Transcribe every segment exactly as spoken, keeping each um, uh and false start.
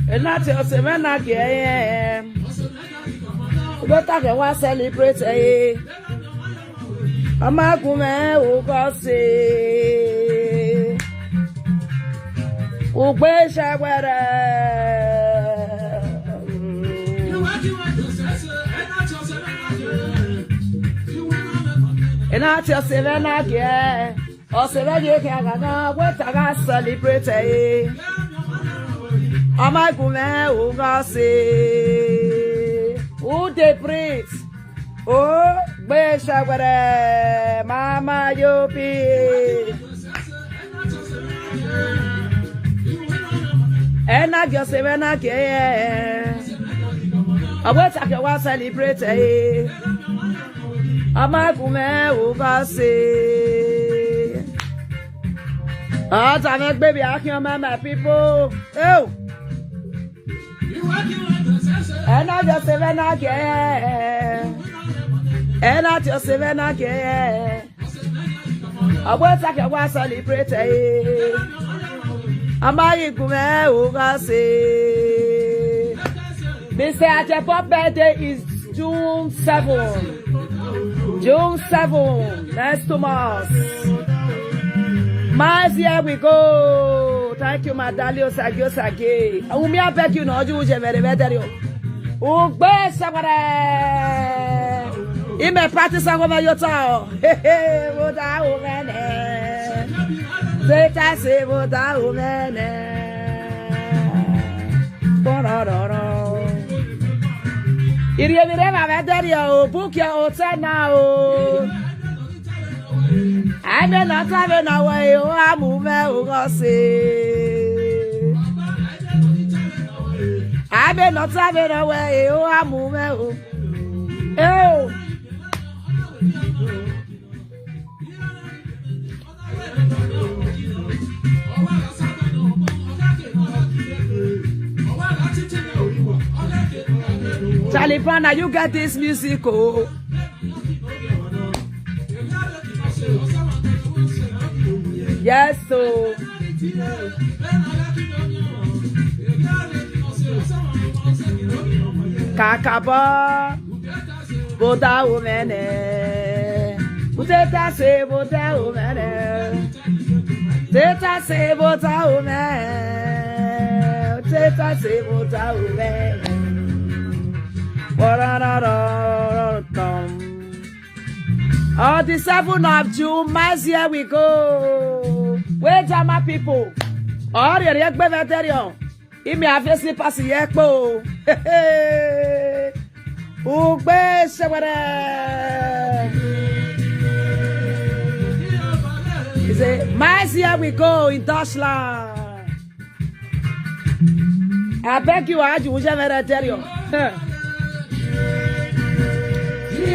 Ena te ose mena ke. Go take wa celebrate eh. Amagume ugosi. Ugbe shagwere. Ena te ose mena ke. Ose mena ke gaga go take celebrate eh. Amagume ugosi. Who dey breathe? Oh, gbe shagwere, mama yopi. Ena gyo se mena ke. Awe take wa celebrate eh. Amagume ugosi. Ata me baby akin my people. Oh. Ena just a vena ke. Ena just a vena ke. Awe take wa celebrate eh. Amagume ugosi. Mister Ajepo birthday is June seven. June seven. Next two months. Mas, here we go. Thank you, Madalio Sagio Sage. Umi, I beg you, no, you will never, never tell you. Ugbe sabara. Ime party sa goma yota o. Hey, hey, wo da o mene. Zeta se wo da o mene. Borororo. Iri emi re ma ve deri o, book your hotel now o. Ame na ta ve na we o, amume ugosi. Ame na ta ve na we o, amume o. Eh o. Charlie Brown, now you get this music, oh. Yes, so. Kakabo. Bota umene. Uteta se bota umene. Teta se bota umene. Teta se bota umene. Wararararam. On the seventh of June, my year we go. Where are my people? All the Riek Beveterion. Imi ave slippers ye kpo. Ugbe shewere. He say, my year we go in Dutchland. I beg you, I do never tell you.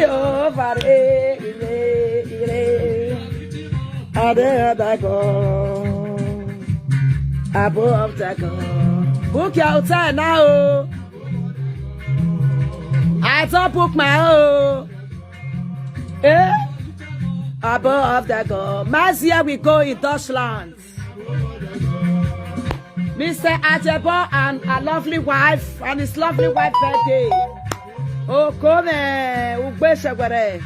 Jehovah, eh, eh, eh. Ade, ade, go. Abo of the go. Book your hotel now. I don't book my own. Eh? Abo of the go. Mas, here we go in Dutchland. Mister Ajebo and a lovely wife and his lovely wife birthday. Okome, ugbe shegwere.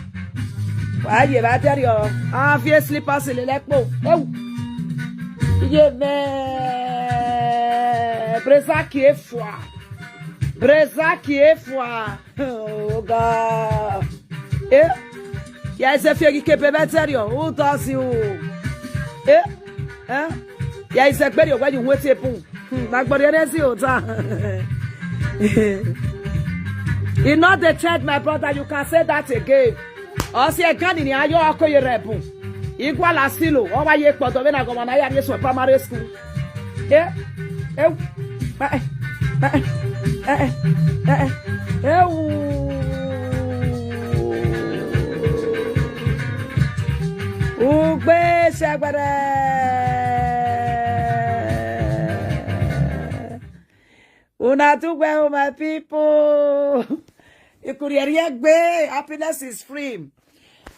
Aye, ba tell you. Ah, fear slippers in the lekpo. Oh. Ye me. Brezaki efwa. Brezaki efwa. Oh, God. Eh? Yeah, it's a fake kepe better you. Who does you? Eh? Eh? Yeah, it's a very when you wait a poo. Hmm, like, but it is you, sir. You know the church, my brother, you can say that again. Or say, "Can in your oko your rebu." Equal as silo, or why you put over na governor, I have this primary school. Eh? Eh? Eh? Eh? Eh? Eh? Eh? Eh? Ugbe shagwere. Una do well, my people. Ikurieriegbe, happiness is free.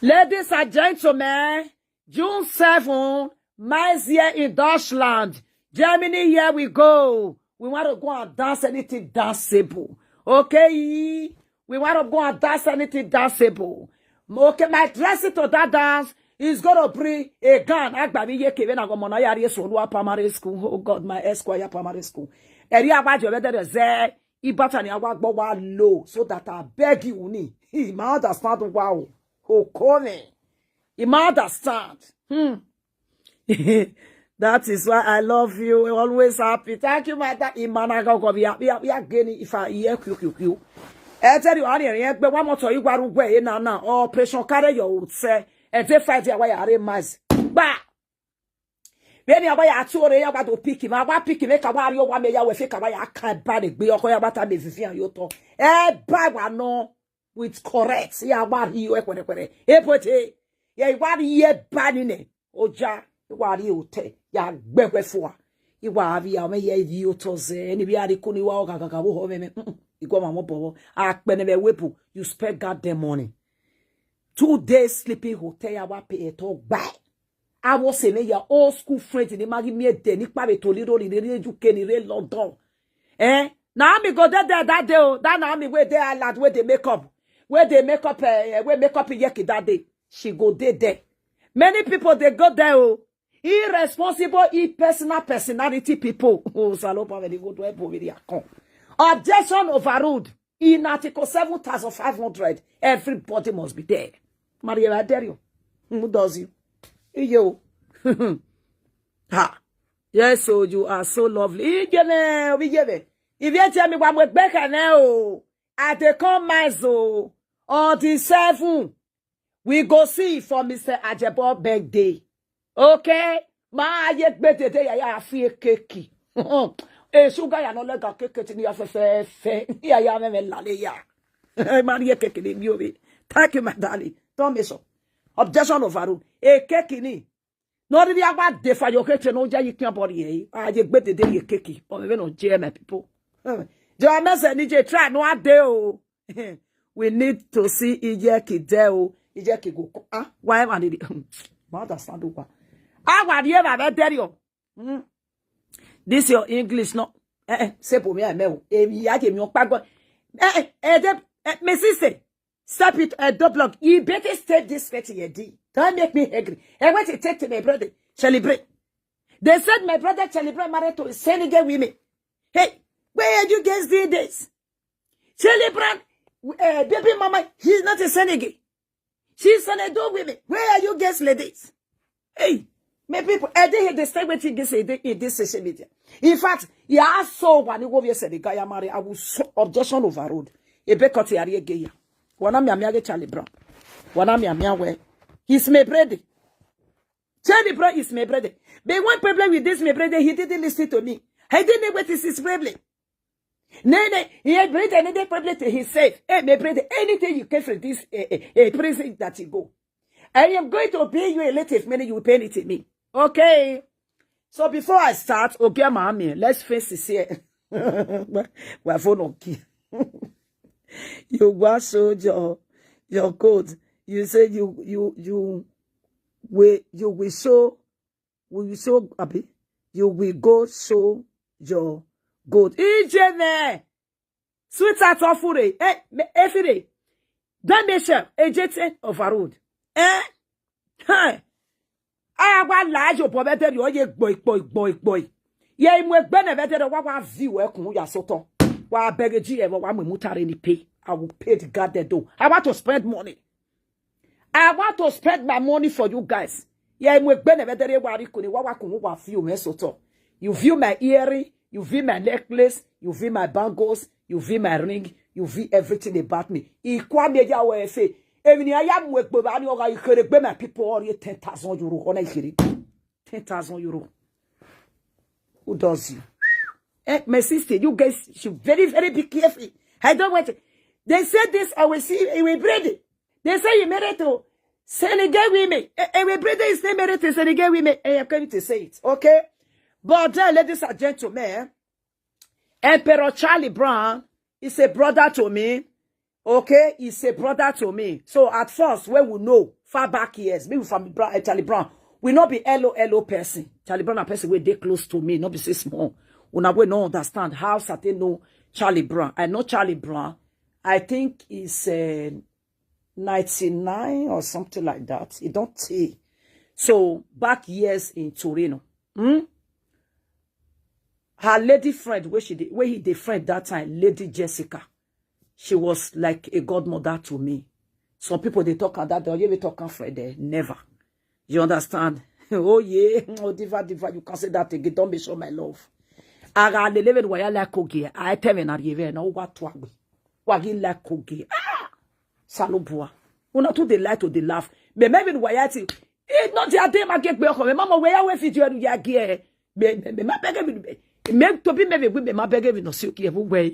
Ladies and gentlemen, June seven, Miles here in Deutschland. Germany, here we go. We want to go and dance anything danceable. Okay? We want to go and dance anything danceable. Okay, my dressing to that dance is gonna bring a gun. Agbami yeke when I go Monayari Solua Primary School. Oh God, my Esquire Primary School. Eri Abajo Bedere Ze, Ibatani Awagbo wa low, so that I beg you, ni. He might understand, wow. Okome. He might understand. Hmm. That is why I love you. Always happy. Thank you, my dad. Imanaga go be happy, happy again. If I hear quick, quick, quick. I tell you, I hear, but one more to you, what way now, now. Operation carry your would say. And they fight their way, are mas. Bah. When you are to re, you to pick him. I want pick him. Make a warrior, one may you fake away. I can't buy the be your way about a business and you talk. Eh, buy one no. With correct. Yeah, what he, where, where, where. Eh, put it. Yeah, what he, buy in it. Oja, iwa ri ote, ya gbegbe fua. Iwa avi ya me ye yi oto ze, ni bi ari kuni wa oga gaga wo ho me me. Mm, mm. Igwa ma mo bowo. Akpene me wepu, you spend God the money. Two days sleeping hotel, ya wa pay it all back. I was saying, your old school friend in the Maggie me de ni pa me to little in the U K, ni re London. Eh? Naomi go there, there that day, oh. That Naomi where they are lad, where they make up. Where they make up, eh, where make up in Yeki that day. She go there, there. Many people, they go there, oh. Irresponsible, impersonal personality people. Oh, Salopa, very good, where Boviria come. Objection overruled. In Article seven thousand five hundred, everybody must be there. Maria Aderio, who does you? You. Ha. Yes, so you are so lovely. Igene, Igene. If you tell me what we back now, I dey come my zoo on the seven. We go see for Mister Ajebo birthday. Okay? Ma ye gbedede ya ya fi keki. E sugar ya no lega keke ti ni ya fe fe fe. Ya ya me me lale ya. Ma ye keke ni mi o be. Thank you, my darling. Don't miss up. Objection overruled. E keki ni. No, the agba de fa your keke no ja you can body eh. Ah, ye gbedede ye keki. But we no je my people. Eh, your message ni je try no ade o. We need to see Ijeki there o. Ijeki go co-, ah, why am I dey? Ma understand o. Ah, what you ever be there you? Hmm. This your English no. Eh, eh, say for me I me o. Eh, ya ke mi o pa go. Eh, eh, eh, de, eh, my sister. Stop it, eh, Doblock. You better stay this way to your D. Don't make me angry. I want to take to my brother, celebrate. They said my brother celebrate married to Senegal women. Hey, where are you guys doing this? Celebrant, uh, baby mama, he's not a Senegal. She's an Edo women. Where are you guys like this? Hey, my people, I didn't hear the same thing this in this social media. In fact, yeah, I saw one who was said the guy married. I was so objection overruled. A bekoti ari egeya. Wana mi amiage Charlie Brown. Wana mi amiawe. He's my brother. Charlie Brown is my brother. But one problem with this my brother, he didn't listen to me. I didn't know what is his problem. Nay, nay, he had bring another problem to himself. Hey, my brother, anything you get from this, eh, eh, eh, prison that you go, I am going to pay you a little money, you will pay it to me. Okay. So before I start, okay, mommy, let's face it here. We're phone okay. You go show your, your code. You say you, you, you will, you will show, will you show, abi? You will go show your gold. Ijene. Sweetheart Ofure. Eh, me, Efire. Then Michelle, A J T overruled. Eh? Hey. Aya gwa la yo bo be de yo ye gboi, gboi, gboi, gboi. Ye imu egbe ne be de wa wa view e kun ya soton. Wa beg ji e wa mu mutare ni pay. I will pay the guard the door. I want to spend money. I want to spend my money for you guys. Yeah, imu egbe ne be de wa ri kun wa wa kun wa view me soton. You view my earring, you view my necklace, you view my bangles, you view my ring, you view everything about me. Ikwa me ya we fe. Even I am we gbe ba ni oga ikere gbe my people ori ten thousand euro. Ona ikere. Ten thousand euro. Who does you? Eh, my sister, you guys should very, very be careful. I don't want it. They said this, I will see, I will break it. They say he married to Senegal women. Eh, eh, we brother is still married to Senegal women. Eh, I'm coming to say it, okay? But then, ladies and gentlemen, Emperor Charlie Brown is a brother to me. Okay, he's a brother to me. So at first, when we know, far back years, me from Bra-, eh, Charlie Brown, We not be L O L O person. Charlie Brown na person wey dey close to me, not be say small. Una wey no understand how certain know Charlie Brown. I know Charlie Brown. I think it's uh, ninety-nine or something like that. It don't take. So back years in Torino. Hmm? Her lady friend, where she dey, where he dey friend that time, Lady Jessica. She was like a godmother to me. Some people they talk on that, they only talk on friend there. Never. You understand? Oh yeah, oh diva diva, you can say that again. Don't be show my love. Aga leleve waya like oge. I tell me na rive na uwa twagbe. Wagi like oge. Ah, salubua. Una too dey lie to dey laugh. Me maybe waya ti. Eh, not ya dey ma get be oko. Me mama waya we fi you ya ge. Me me me ma beg me. Me to be maybe we me ma beg me no see okay everywhere.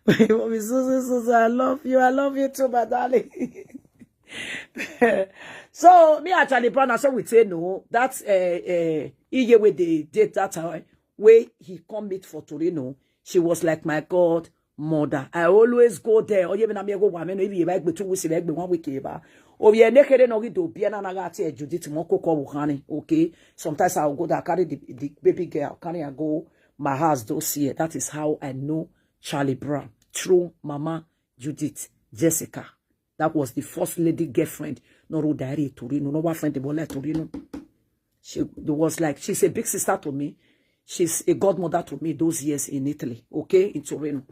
Mommy Susan, Susan, I love you. I love you too, my darling. So me and Charlie Brown, so we say no. That's uh, uh, Iye with the date that time where he come meet for Torino. She was like my god mother. I always go there. Oye, na me go wa me no ibi ba gbe two weeks, ba gbe one week ba. Oye, nekere no gi do bi na na ga ti Judith mo ko ko wo kan ni. Okay. Sometimes I'll go there, carry the, the baby girl, carry her go my house those year. That is how I know Charlie Brown through Mama Judith Jessica. That was the first lady girlfriend. No ro diary Torino, no wa friend the bole Torino. She was like, she's a big sister to me. She's a godmother to me those years in Italy, okay, in Torino.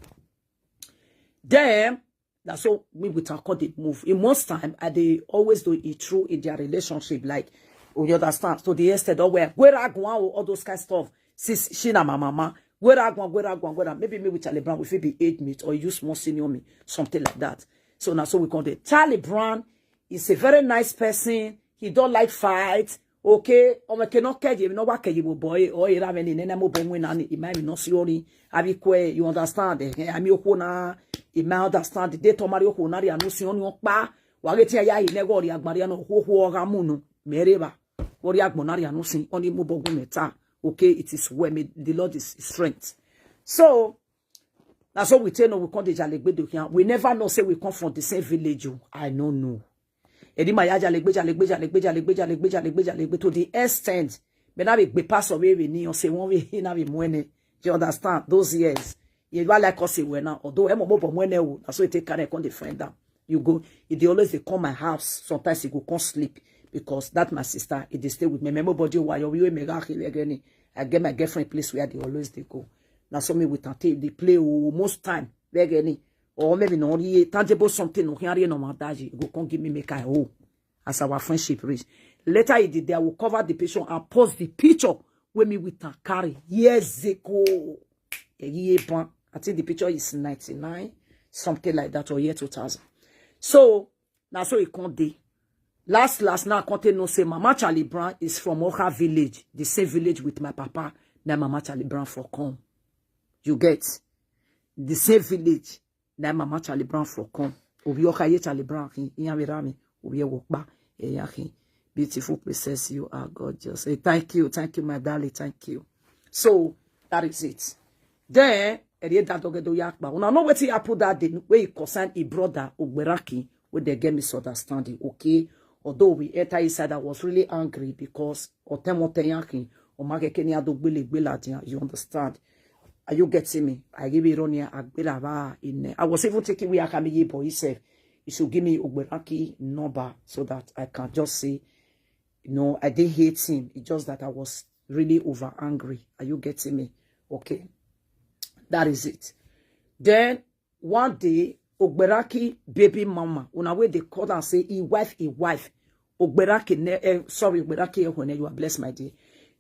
Then that's so we with her call the move. In most time, I they always do it true in their relationship, like, oh, you understand? So the extent of where where I go on, all those kind of stuff. Since she na my mama, where I go, where I go, where I maybe me with Charlie Brown, if it be age mate or you small senior me, something like that. So now so we call the Charlie Brown is a very nice person. He don't like fight. Okay, ọmọ ke no keje, no wa keje bo boy, o ira me ni nene mo bo nwe na ni, ima mi no si ori, abi kwe, you understand, eh, ami okwo na, ima understand, de to mari okwo na ri anu si oni opa, wa ge ti ya yi nego ri agbari ano okwo okwo oga munu, mere ba, ori agbo na ri anu si, oni mo bo gun meta, okay, it is well, may the Lord is his strength. So, that's what we tell no, we come the Jalegbe do here. We never know say we come from the same village, oh, I no know. Edi ma ya Jalegbe, Jalegbe, Jalegbe, Jalegbe, Jalegbe, Jalegbe, Jalegbe, to the extent. But now we be pass away we ni say one way na we mwene. You understand? Those years. You are like us we now. Although emo mo bo mwene wo, that's why take carry come the friend down. You go, he dey always dey come my house. Sometimes he go come sleep because that my sister, he dey stay with me. Memo body wa yo we me ga again. I get my girlfriend place where they always they go. Now so me with Tante, they play oh, most time. Begeni. Or maybe no only tangible something no can no man daji. Go come give me make I oh. As our friendship reach. Later he did, I will cover the picture and post the picture with me with her carry years ago. A year ban. I think the picture is ninety-nine, something like that, or year two thousand. So now so he can't day. Last last now I can't no say Mama Charlie Brown is from Oka village, the same village with my papa. Now Mama Charlie Brown for come. You get the same village. Now Mama Charlie Brown for come. Obi Oka ye Charlie Brown kin, iya we rami, obi e wo pa, eya kin. Beautiful princess, you are gorgeous. Hey, thank you, thank you, my darling, thank you. So that is it. Then, eri da doge do yakpa. Una know wetin happen that day wey he concern him brother Ogberaki, wey they get misunderstanding, okay? Although we enter inside, I was really angry because otemoteyankin, omakekeni adogbelegbeladian, you understand? Are you getting me? I give it on here, Agbelaba in there. I was even thinking we are coming here for himself. You should give me Ogberaki number so that I can just say, you know, I didn't hate him. It's just that I was really over angry. Are you getting me? Okay. That is it. Then one day, Ogberaki baby mama, una wey they call and say, he wife, he wife. Ogberaki, ne, eh, sorry, Ogberaki, eh, when you are blessed, my dear.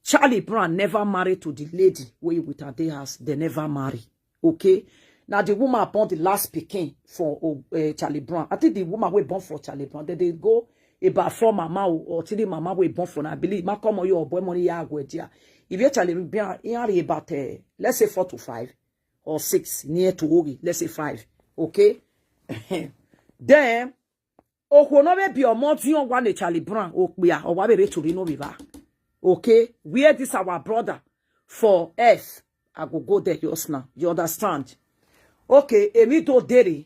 Charlie Brown never married to the lady wey with her day house. They never marry. Okay. Now the woman born the last pikin for uh, Charlie Brown. I think the woman wey born for Charlie Brown. Then they go about four mama or, or three mama wey born for. I believe ma come on your boy money ya go there. If you Charlie Brown, he only about uh, let's say four to five or six near to Ogi, let's say five. Okay. Then Okwo no be be omo ti on one Charlie Brown okpia or wa be to no be ba. Okay, where this our brother for earth, I go go there just now. You understand? Okay, emi do dere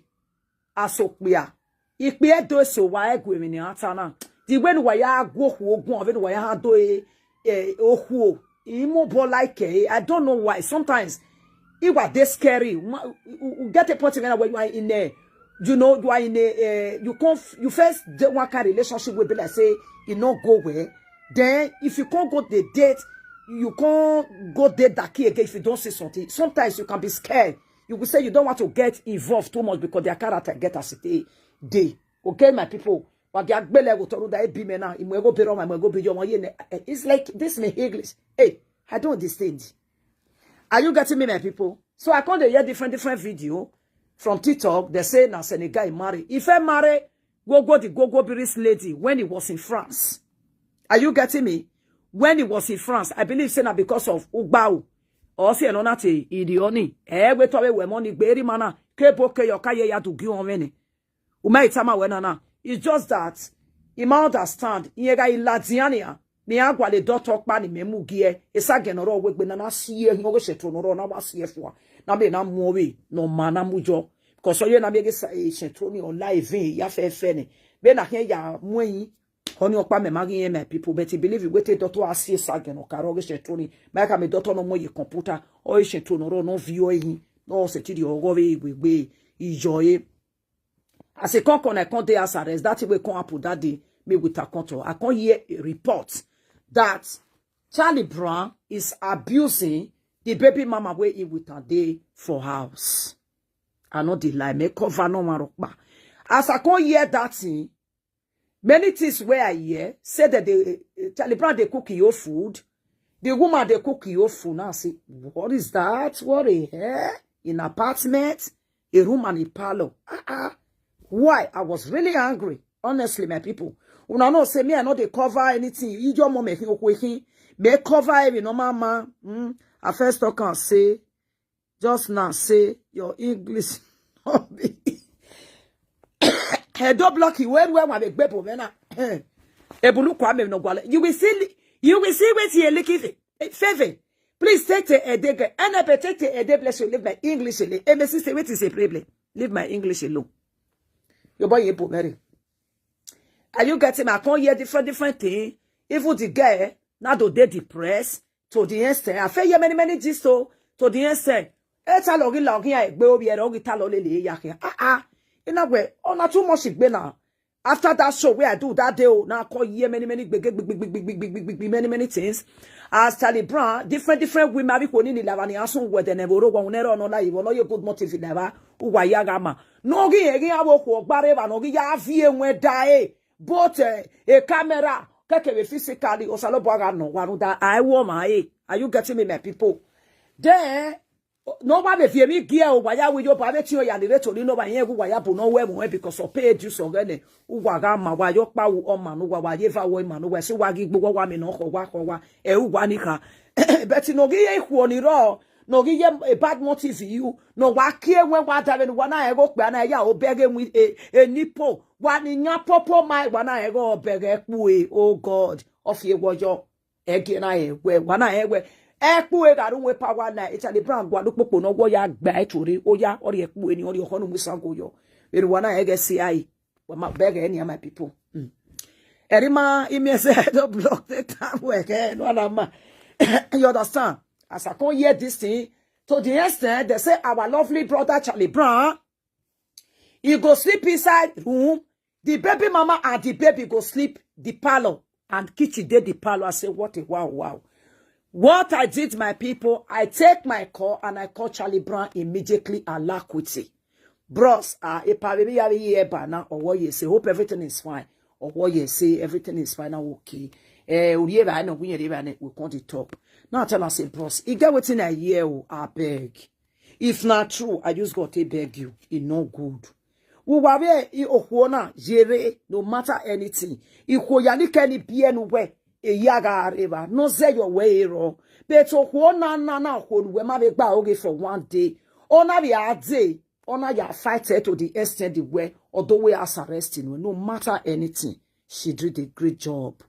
asokpia. Ikpia do so wa egwe mi ni atana. The way why I go who go, when why I do a eh, oh, who, imo bo like eh, I don't know why. Sometimes it was this scary. You get a point when you are in there, you know, you are in a, uh, you can't, you first the one kind relationship will be like say you not go where. Then if you can't go the date, you can't go date that key again if you don't say something. Sometimes you can be scared. You will say you don't want to get involved too much because their character get as it dey. Okay, my people. But they are go to that be me now. It's like this me English. Hey, I don't understand. Are you getting me, my people? So I come dey hear different different video from TikTok. They say na Senegal he marry. If I marry, go go the go go British lady when he was in France. Are you getting me? When he was in France, I believe say na because of Ugbau or say another thing. Idioni. Eh, we talk we money. Gberi mana. Kebo ke yoka ye ya do gi on many. Umai tama we nana. It's just that he might understand. Iye ga iladiania. Me agwa le doctor pa ni me mu gie. Esa genoro we gbe nana sie hin oge sheto noro na wa sie fua. Na me na mu owe no mana mujo. Because oye na me ge sa e sheto ni o live in ya fe fe ni. Be na hen ya mu yin. Honey okpa me magi yen my people. But he believe we te doctor asie sa geno karo oge sheto ni. Ma ka me doctor no mo ye computer. O sheto noro no vi o hin. No se ti di ogo we we we. Ijo e. As a con con I come dey house arrest. That thing wey come happen that day, me with Akonto. I come hear a report that Charlie Brown is abusing the baby mama wey he with am dey for house. I no dey lie, me cover no one rock. As I come hear that thing, many things wey I hear say that the uh, Charlie Brown dey cook your food, the woman dey cook your food. Now I say, what is that? What a hair in apartment, a room and a parlor. Uh-uh. Why? I was really angry. Honestly, my people. Una know say me, I no dey cover anything. You just mom making okwekin. Me cover every normal man. Mm. I first talk and say, just now say your English. Head up lucky when when I make bebo mena. Ebulu kwa me no gwale. You will see, you will see what he lick it. Favor. Please take the headache. And I take the headache. Bless you. Leave my English alone. And the sister, what is a problem? Leave my English alone. Your boy Ebo Mary. Are you getting me? I can't hear different different thing. Even the girl now do they depressed to the extent. I feel hear many many gist to to the extent. Eta logi logi ai gbe obi ero gi ta lo le le ya ke. Ah ah. In a way, on a too much gbe na. After that show where I do that day, oh, now I call hear many many big big big big big big big big big many many things. As Charlie Brown, different different women have been in the lavani asun where they never wrong never no like you no you good motive never. Uwa ya gama. No gi egi awo ko gbare ba no gi ya vie nwe da e. But uh, a camera keke we physically osalo bo aga no waru da I wo ma e. Are you getting me, my people? Then no wa be vie mi gi e o wa ya we yo ba be ti o ya ni re to ni no ba yen gu wa ya bu no we mo e because of pay due so gene. Uwa ga ma wa yo pa u o ma no wa wa ye va wo ma no we si wa gi gbo wa mi no ko wa ko wa e uwa ni ka. But no gi e ku oni ro. No gi ye a bad motive you. No wa kie we wa da we wa na e go pe na ya o bege mu e e nipo. Wa ni nya popo mai wa na e go bege pu e. Oh God. Of ye wo yo. Ege na e we wa na e we. E pu e garu we pa wa na e Charlie Brown gwa du popo no wo ya gba e tori o ya ori e pu e ni ori o honu mu sango yo. Eri wa na e ge si ai. Well, my beg any of my people. Mm. Erima, he may say, I don't block the time work. Eh, no, no, ma. You understand? As I come hear this thing, to the extent they say our lovely brother Charlie Brown, he go sleep inside room. The baby mama and the baby go sleep the parlor and kitchen dey the parlor. I say, what a wow, wow. What I did, my people, I take my call and I call Charlie Brown immediately, alacrity. Bros, ah, if I be here, but now, or what you say, hope everything is fine. Or what you say, everything is fine, now okay. Eh, we come to talk. Now tell us, say, bros, you get wetin I hear, oh, I beg. If not true, I just got to beg you. It no good. Uwawe i okwo na yere no matter anything. Ikwo ya ni keni bi enu we e ya ga areba no ze yo we ero. But okwo na na na okwo nu we ma be gba oge for one day. Ona bi a day. Ona ya fight it to the extent the way although we as arresting no matter anything. She did a great job.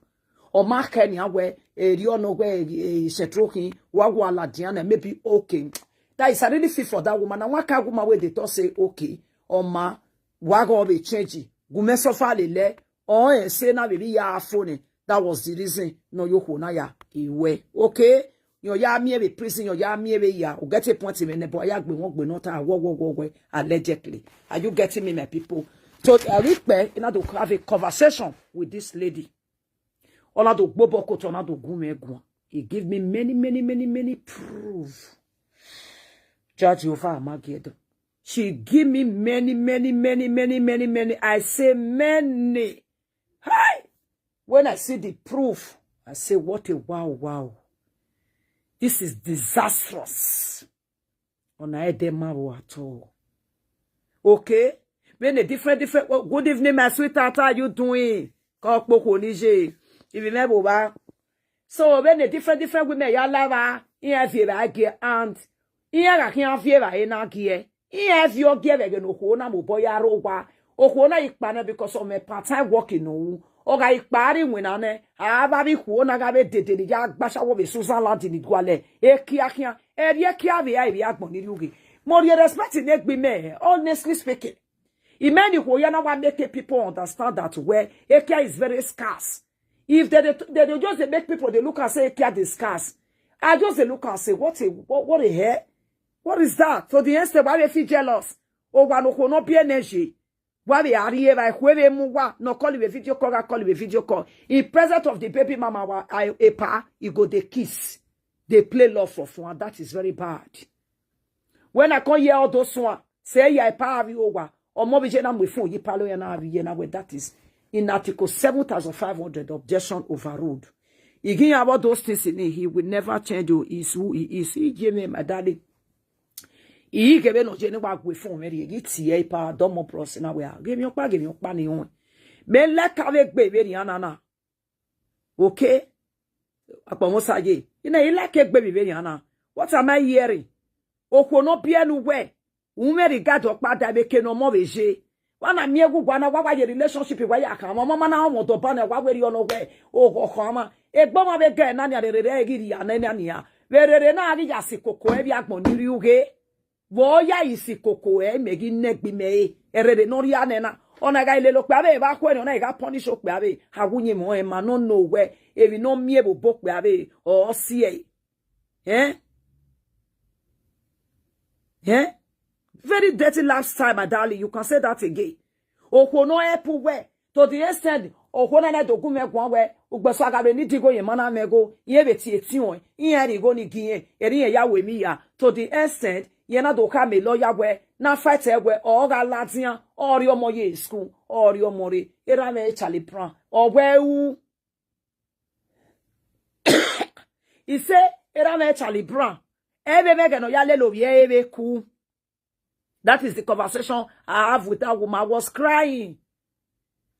Or mark any away a riono we a shetroki wagwa la Diana maybe okay. That is I really feel for that woman. And one kind woman where they talk say okay. Or ma wago be change. Gume so far le Oh, eh, say na baby ya phone. That was the reason. No, you na ya. Iwe. Okay? Your ya me be prison, your ya me be ya. O get a point in the boy ya gbe won gbe not a wo wo wo wo allegedly. Are you getting me, my people? So I read in order to have a conversation with this lady. Ona do gbobo ko to na do gume gun. He give me many, many, many, many proof. Judge over Armageddon. She give me many, many, many, many, many, many. I say many. Hi! When I see the proof, I say, what a wow, wow. This is disastrous. On a head marrow at all. Okay? When a different, different. Well, good evening, my sweetheart. How are you doing? Kokpoko nije. If you remember, ba. So when a different, different women, ya lava. Iya viera ge and iya ga kian viera ena ge. Iya vio ge ve no ko na mo boya ro wa. O ko na ipana because of my part time working no. O ga ipari wina ne. A ba bi ko na ga be dede ni ya gbasa wo be Susan Landi ni gwale. E kia kia. E rie kia ve ai bi agbon ni ruge. Mo rie respect ni gbi me. Honestly speaking. Imeni ko ya na wa make people understand that where ekia is very scarce. If they, they, they, they just dey make people they look and say ekia dey scarce. I just dey look and say, what a what, what a hair? What is that? So the extent why they feel jealous. Oh, wa no ko no be energy. Why they are here like where they move wa no call you a video call, I call you a video call. In presence of the baby mama wa I a pa, you go the kiss. They play love for fun, and that is very bad. When I come hear all those one, say yeah, I power you over. Or more be na mwe phone you palo ya na avi ye na we that is in article seven thousand five hundred objection overruled. He give about those things in it, he will never change you. He is who he is. He gave me my daddy. He gave me no jene wa gwe phone me he tie pa domo bros na we. Give me your pa, give me your pa ni on. Me like ave gbe very anana. Okay? Akpọnwụsa gị. Ị na-ele aka egbe bibe ya na. What am I hearing? Okwu no bie n'ugwe. Ume regard ọkpa da beke no mo beje. Wana mi egwu gwa na gwa gwa ye relationship gwa ya ka mo mo mana mo do ba na gwa weri ono gwe. O go ko ma. Egbo ma be ge na nya rere re gi ri ya na nya nya. Rere na ri ya si koko e bi agbon ni ri uge. Wo ya isi koko e megi negbi me e. Erere no ri anena. Ona ga ile lo pe abe ba ko e ona ga punish o pe abe. Awunye mo e ma no no we. Ebi no mi ebo bo pe abe. O si e. Eh? Eh? Very dirty lifestyle, my darling. You can say that again. Okwo no help we. To the extent okwo na na dogun me gwan we. Ugbeso agabe ni digo ye mana me go. Ye be ti eti on. Ye ri go ni giye. Eri ye ya we mi ya. To the extent ye na do ka me lawyer we. Na fight e we. O ga ladian. O ri omo ye school. O ri omo re. Era me Charlie Brown. O we u. He say, era me Charlie Brown. Ebe me gano ya le lo ye ebe ku. That is the conversation I have with that woman. I was crying.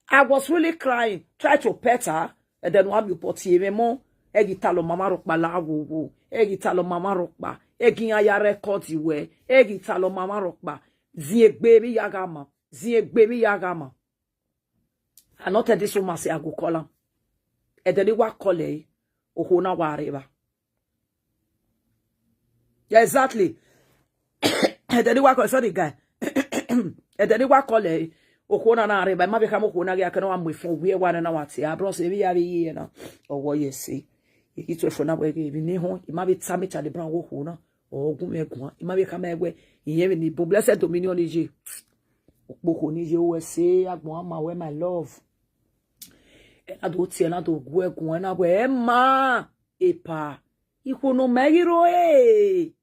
I was really crying. Try to pet her. And then one you put here more. Egi talo mama rokpa la wo wo. Egi talo mama rokpa. Egi ya ya record iwe. Egi talo mama rokpa. Zie gbe mi ya gama. Zie gbe mi ya gama. I not tell this woman say I go call him. And then he wa call her. Oho na wa reba. Yeah, exactly. And then he wa call, sorry guy. And then he wa call her. Oho na na reba. Ma be kamo oho na ya kana wa mwe fun we wa na wa ti. Abro se bi ya bi ye na. Owo ye si. Iki to fo na we ge bi ni ho. Ima be tami Charlie Brown wo ho na. Ogun me gun. Ima be kama we. Iye ni bo blessed dominion ni je. Okpoko ni je o se agbon ama we my love. Ena do ti ena do gu egun ena we ma epa. Ikwo no me giro e.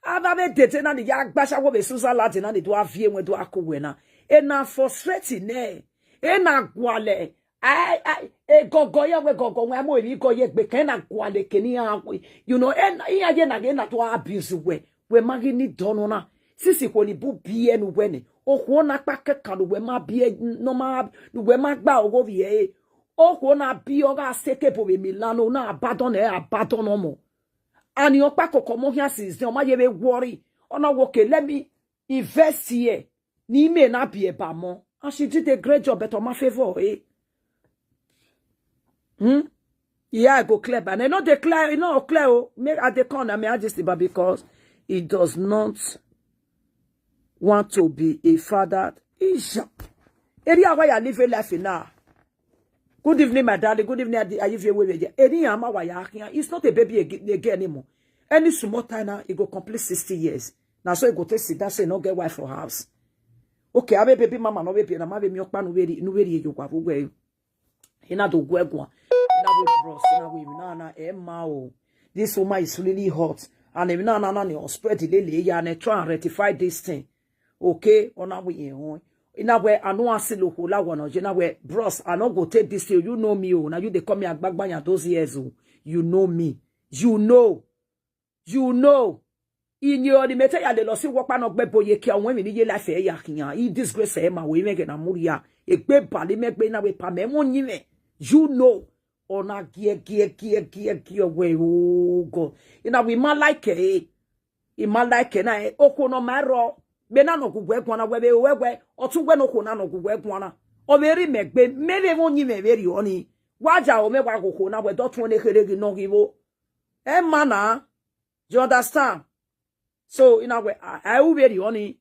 Ava be dede na ni ya gbasa wo be Susan Ladi na ni do avie we do akuwe na. Ena frustrate ne. Ena gwale. Ai ai e gogo ye we gogo we mo ri go ye gbe ke na gwale ke ni a we. You know ena iya ye na ge na do abuse we. We magi ni dono na. Sisi ko ni bu bi enu we ni. Okwo na pa ke kan we ma bi e no ma we ma gba ogo bi e. Okwo na bi o ga seke bo be Milano na abandon e abandon omo. Ani opa koko mo here since then, o ma ye be worry. Ona wo ke let me invest here. Ni me na bi e ba mo. And she did a great job, but on my favor, eh. Hmm? Yeah, I go clear, but I know they clear, you know, clear. Oh, make I dey come, I mean, I just but because he does not want to be a father. Isha. Area where I live a life in now. Good evening, my darling. Good evening, Adi- Ayivie Wewe. Eni ya ma wa ya akia. It's not a baby ag- again anymore. Any small time now, it go complete sixty years. Now, so it go take sit down, say, no get wife for house. Okay, abe baby mama, no baby, na ma be mi okpa no very, no very you kwa we. Ina do gwe gwa. Ina we bros, ina we na na e ma o. This woman is really hot. And if na na na ni o spread the lele ya and try and rectify this thing. Okay, ona we yen ho. Ina we anu asilo ho la wono je na we bros, I no go take this thing. You know me o. Now you dey call me agbagba ya those years o. You know me. You know. You know. Ini ori mete ya le lo si wopa no gbe boye ki awon mi ni ye life e ya kiyan. I disgrace e ma we me ge na muria. E gbe bali me gbe na we pa me mo nyi me. You know. Ona gie gie gie gie gie we o God. Ina we ma like e. I ma like e na e. Oko no ma ro. Be na no gugwe gwana we be we we. Otu we no ko na no gugwe gwana. O be ri me gbe me be mo nyi me be ri oni. Wa ja o me wa go ko na we do tun ne kere gi no gi wo. E ma na. You understand? So in a way, I, I will be the only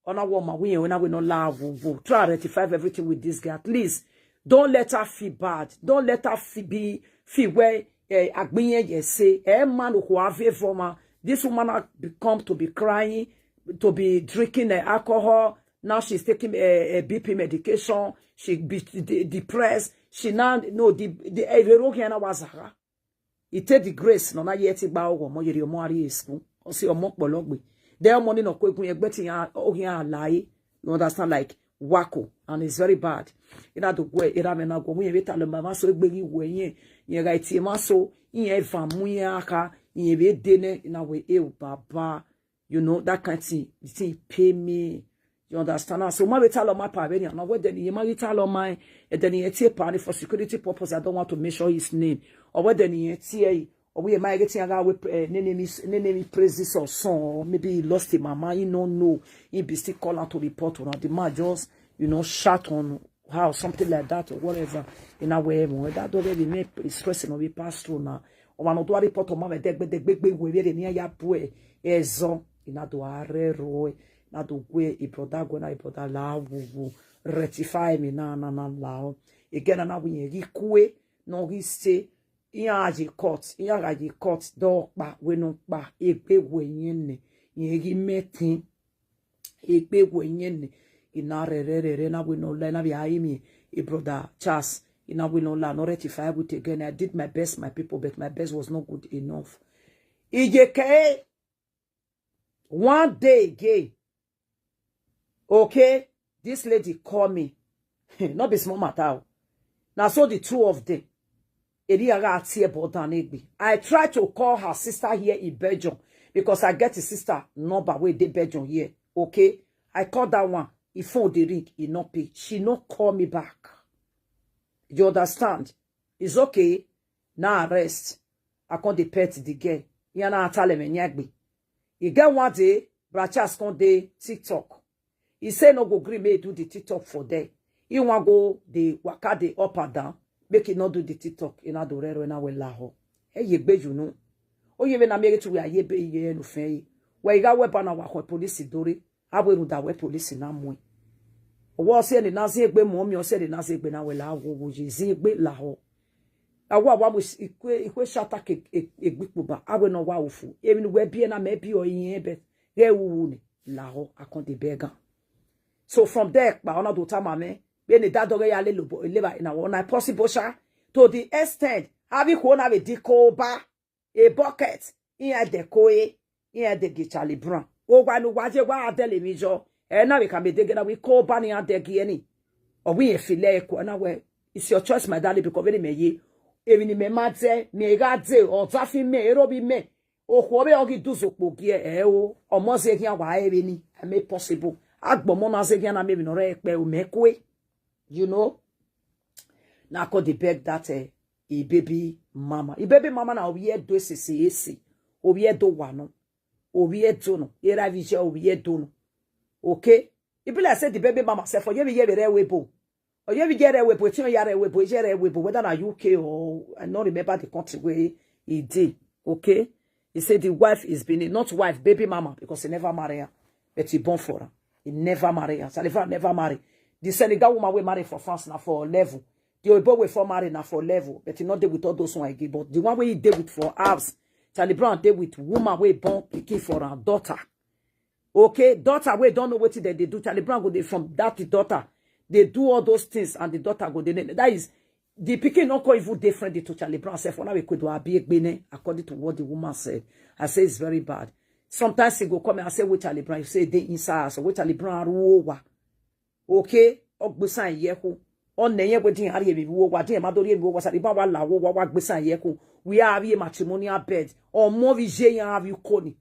on a woman we when I will not laugh. We'll, we'll try to rectify everything with this girl. At least don't let her feel bad. Don't let her feel be feel where eh, Agbiye ye say eh man who have a former. This woman has become to be crying, to be drinking uh, alcohol. Now she's taking a, a B P medication. She be de- depressed. She now no the the eh, the road here now was her. He take the grace no na yet gba owo mo yeri omo ari school. O si omo pologbe. De omo ni no ko egun egbe ti ya o hin alaye. You understand, like wako, and it's very bad. Ina do gwe ira me na go mu ye beta lo ma so egbe gi we yen. Yen ga ti ma so yen va mu yen aka yen be de ne ina we e o baba. You know that kind thing. The thing pay me. You understand? So ma beta lo ma pa be ni na we de ni ma beta lo ma e de ni e ti pa ni for security purpose. I don't want to mention his name. Or we de ni e ti e or we ma get ya ga we eh, ne name is ne name is praises or son. Maybe he lost him mama. He no know. He be still call out to report on the man just you know shout on how something like that or whatever. In a way, mo that don't really make stress no be pass through now. O ma no do report o ma be degbe degbe gbe we be ni ya pu e ezo ina do are ro e na do gwe e brother gwe na e brother la wo wo rectify me na na na la o again na we yen gi kue no gi se iya ji court iya ga ji court do pa we no pa e pe we yen ne yen gi metin Ekpe wenyen ina re re re re na we no la na bi aimi e brother Charles ina we no la no rectify with again. I did my best, my people, but my best was not good enough. Ijeke one day again. Okay, this lady call me. Not be small matter. Now so the two of them Eliyaga Atie Bodanegbe. I try to call her sister here in Belgium because I get a sister number where they Belgium here. Okay. I call that one. If phone they ring, he not pay. She not call me back. You understand? It's okay. Now arrest. I can't depend the girl. You know, I tell him and yagbe. You get one day, Brachas come dey TikTok. He say no go gree make do the TikTok for there. He wan go the waka dey up and down. Make he no do the TikTok. He na do rero na we laho. Hey, ye gbe you know. Oh, ye na make to we aye be ye no fe. We ga we bana wa ko police dore. Awe ru da we police na mu. Owo se ni na se gbe mo mi o se ni na se gbe na we la wo wo je se gbe laho. Awa wa mu ikwe ikwe shata ke egbipo ba. Awe no wa ofu. Emi ni we bi na me bi o yin be. Re wu ni laho akon de began. So from there pa ona do ta ma me. Be ni da do ya le lobo le ba na wona possible sha to the extent abi ko na be diko ba a bucket in a de ko e in a de gi Charlie Brown. O wa nu wa je wa de le mi jo. E na we ka me de ge na we ko ba ni a de gi eni. O we e file e ko na we. It's your choice, my darling, because very me ye. Even me ma de me ga de o ta fi me ero bi me. O ko be o gi du so po gi e o. O mo se gi wa e ni. I make possible. Agbo mo na se gi na me bi no re pe o me ko e. You know? Na ko dey beg that eh, e baby mama. E baby mama na obi edo sisi esi. Obi edo wano. Obi edo no. Era vije obi edo no. Okay? E be like say the baby mama say for you be here webo. Or you be here webo, tin ya webo, here webo, whether na U K or I no remember the country where he dey. Okay? He said the wife is been not wife, baby mama, because he never marry her. But he born for her. He never marry her. Salifa never marry. The Senegal woman we marry for France now for level. The Oyibo wey form marry na for level, but he no dey with all those one again. But the one wey he dey with for house, Charlie Brown dey with woman wey born pikin for her daughter. Okay, daughter wey don know wetin dem dey do, Charlie Brown go dey from that daughter. They do all those things, and the daughter go dey. That is, the pikin no come even dey friendly to Charlie Brown sef. Ona we could be egbene, according to what the woman said. I say it's very bad. Sometimes he go come and say, "Wait, Charlie Brown," you say, "They inside us." "Wait, Charlie Brown, ruowa." Okay, ogbusan yeko. On ne ye wedding hari ebi wo wa din ma dori ebi wo wa sari ba wa la wo wa wa gbesan yeko. We have a matrimonial bed. Or more vije ya have you koni.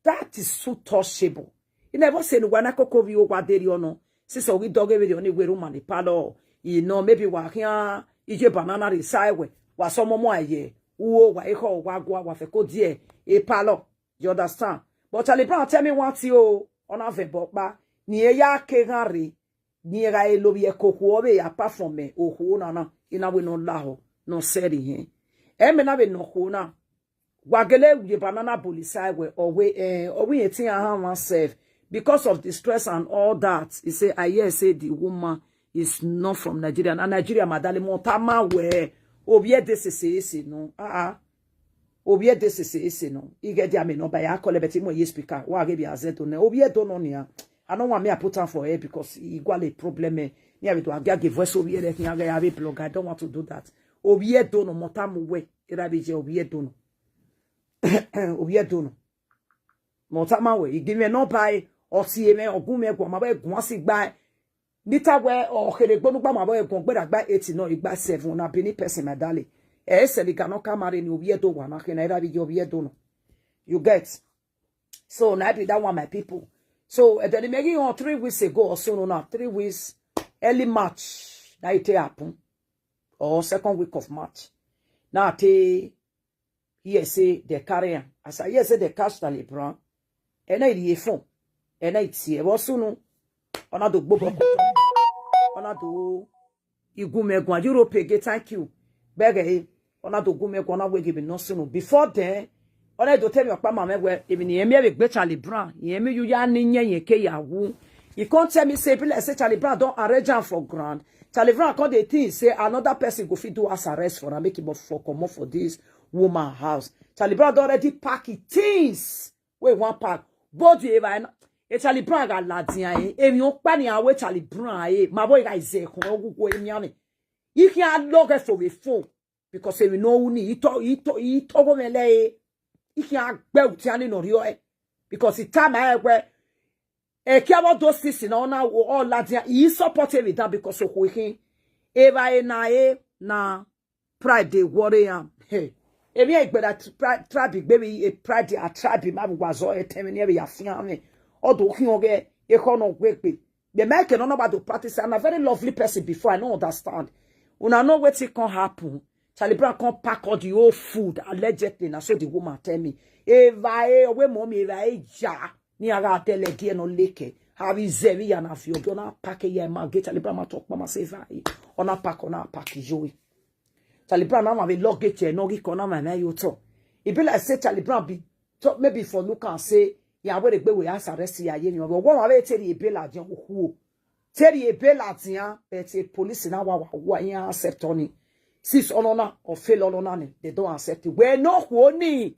That is so touchable. You never say no wana koko vi o wa deri ono. Sisa we doge we oni we room and palo. You know, maybe wa here ije banana re saiwe. Wa somo mo aye. Uo wa iho wa gwa wa fe ko die. E palo. You understand? But Charlie Brown tell me one thing, oh, on a vebokba. Ni e ya ke gari. Ni e ga e lo bi e koku o be apart from me. Oh, ho na na. Ina we no laho. No seri he. E me na we no ho na. Wagele ye banana boli side we. Or we, eh, or we etin a hand oneself. Because of the stress and all that. He say, "I hear say the woman is not from Nigeria." And Nigeria, madale, motama we. Obie de se se se no. Ah, ah. Obie de se se se no. I get there me no by a call, but mo ye speaker. Wa ge bi azeto ne. Obie do no nia. I don't want me I put on for air because he got a problem. Eh. Ni abi to agi agi voice obie de kin agi abi blog. I don't want to do that. Obie do no, motama we. Ira bi je obie do no. Obie do no. Motama we. He give me no by. Or see me or gume gwa ma we gwa si gba. Nita we o here gbonu gba ma bo egun gbe dagba eight no igba seven na Benin person, my darling. E se liga no ka mare ni obi edo wa na ke na ira bi obi edo no. You get? So na be that one, my people. So, eh, then maybe on three weeks ago or so, no, now three weeks, early March, that it happen, or second week of March. Now te hear say they carry am. As I hear say they catch Charlie Brown, and I hear phone, and I see. Well, soon, ona do gbogbo, ona do igume gwa Europe again. Thank you, beg eh. Ona do gume gwa na we give no soon. Before then, ona do tell me okpa mama we even ye me be Charlie Brown. Ye me you ya ni nye ye ke ya wu. He can't tell me say be like say Charlie Brown don't arrange am for ground. Charlie Brown come dey think say another person go fit do as arrest for am, make him for comot for this woman house. Charlie Brown don already pack his things. Wey wan pack. Body eva e Charlie Brown ga ladia e. Emi o pa ni awe Charlie Brown e. Ma boy ga ize kon ogugo emi ani. Iki a log for we phone because emi no uni ito ito ito go mele e. Iki a gbe uti ani no rio e. Because it time I we e kia what those things na ona o ladia. He support me that because of who he. Eva e na e na pride dey worry am. Hey. Emi e gbeda pride, pride be baby e pride a tribe ma bu wazo e temi ni e be ya fian me. Odo ki oge e ko no gbe pe. The man can no about to practice. I'm a very lovely person before. I don't understand. Una know wetin come happen. Charlie Brown come pack all the old food allegedly. Na so the woman tell me. Eva e owe mommy eva e ja. Ni aga tell e die no leke. Have you zevi ya na fi oge ona pack e ya ma get Charlie Brown ma talk mama say eva e. Ona pack ona pack yo e. Charlie Brown na ma be luggage e no gi kona ma na yo to. E be like say Charlie Brown be to maybe for look and say ya we dey gbe we as arrest ya ye ni o. But one we tell e be la jan ku o. Tell e be la tian but e police na wa wa wa yan accept oni. Sis onona or fail onona ni they don't accept it. We no ku oni.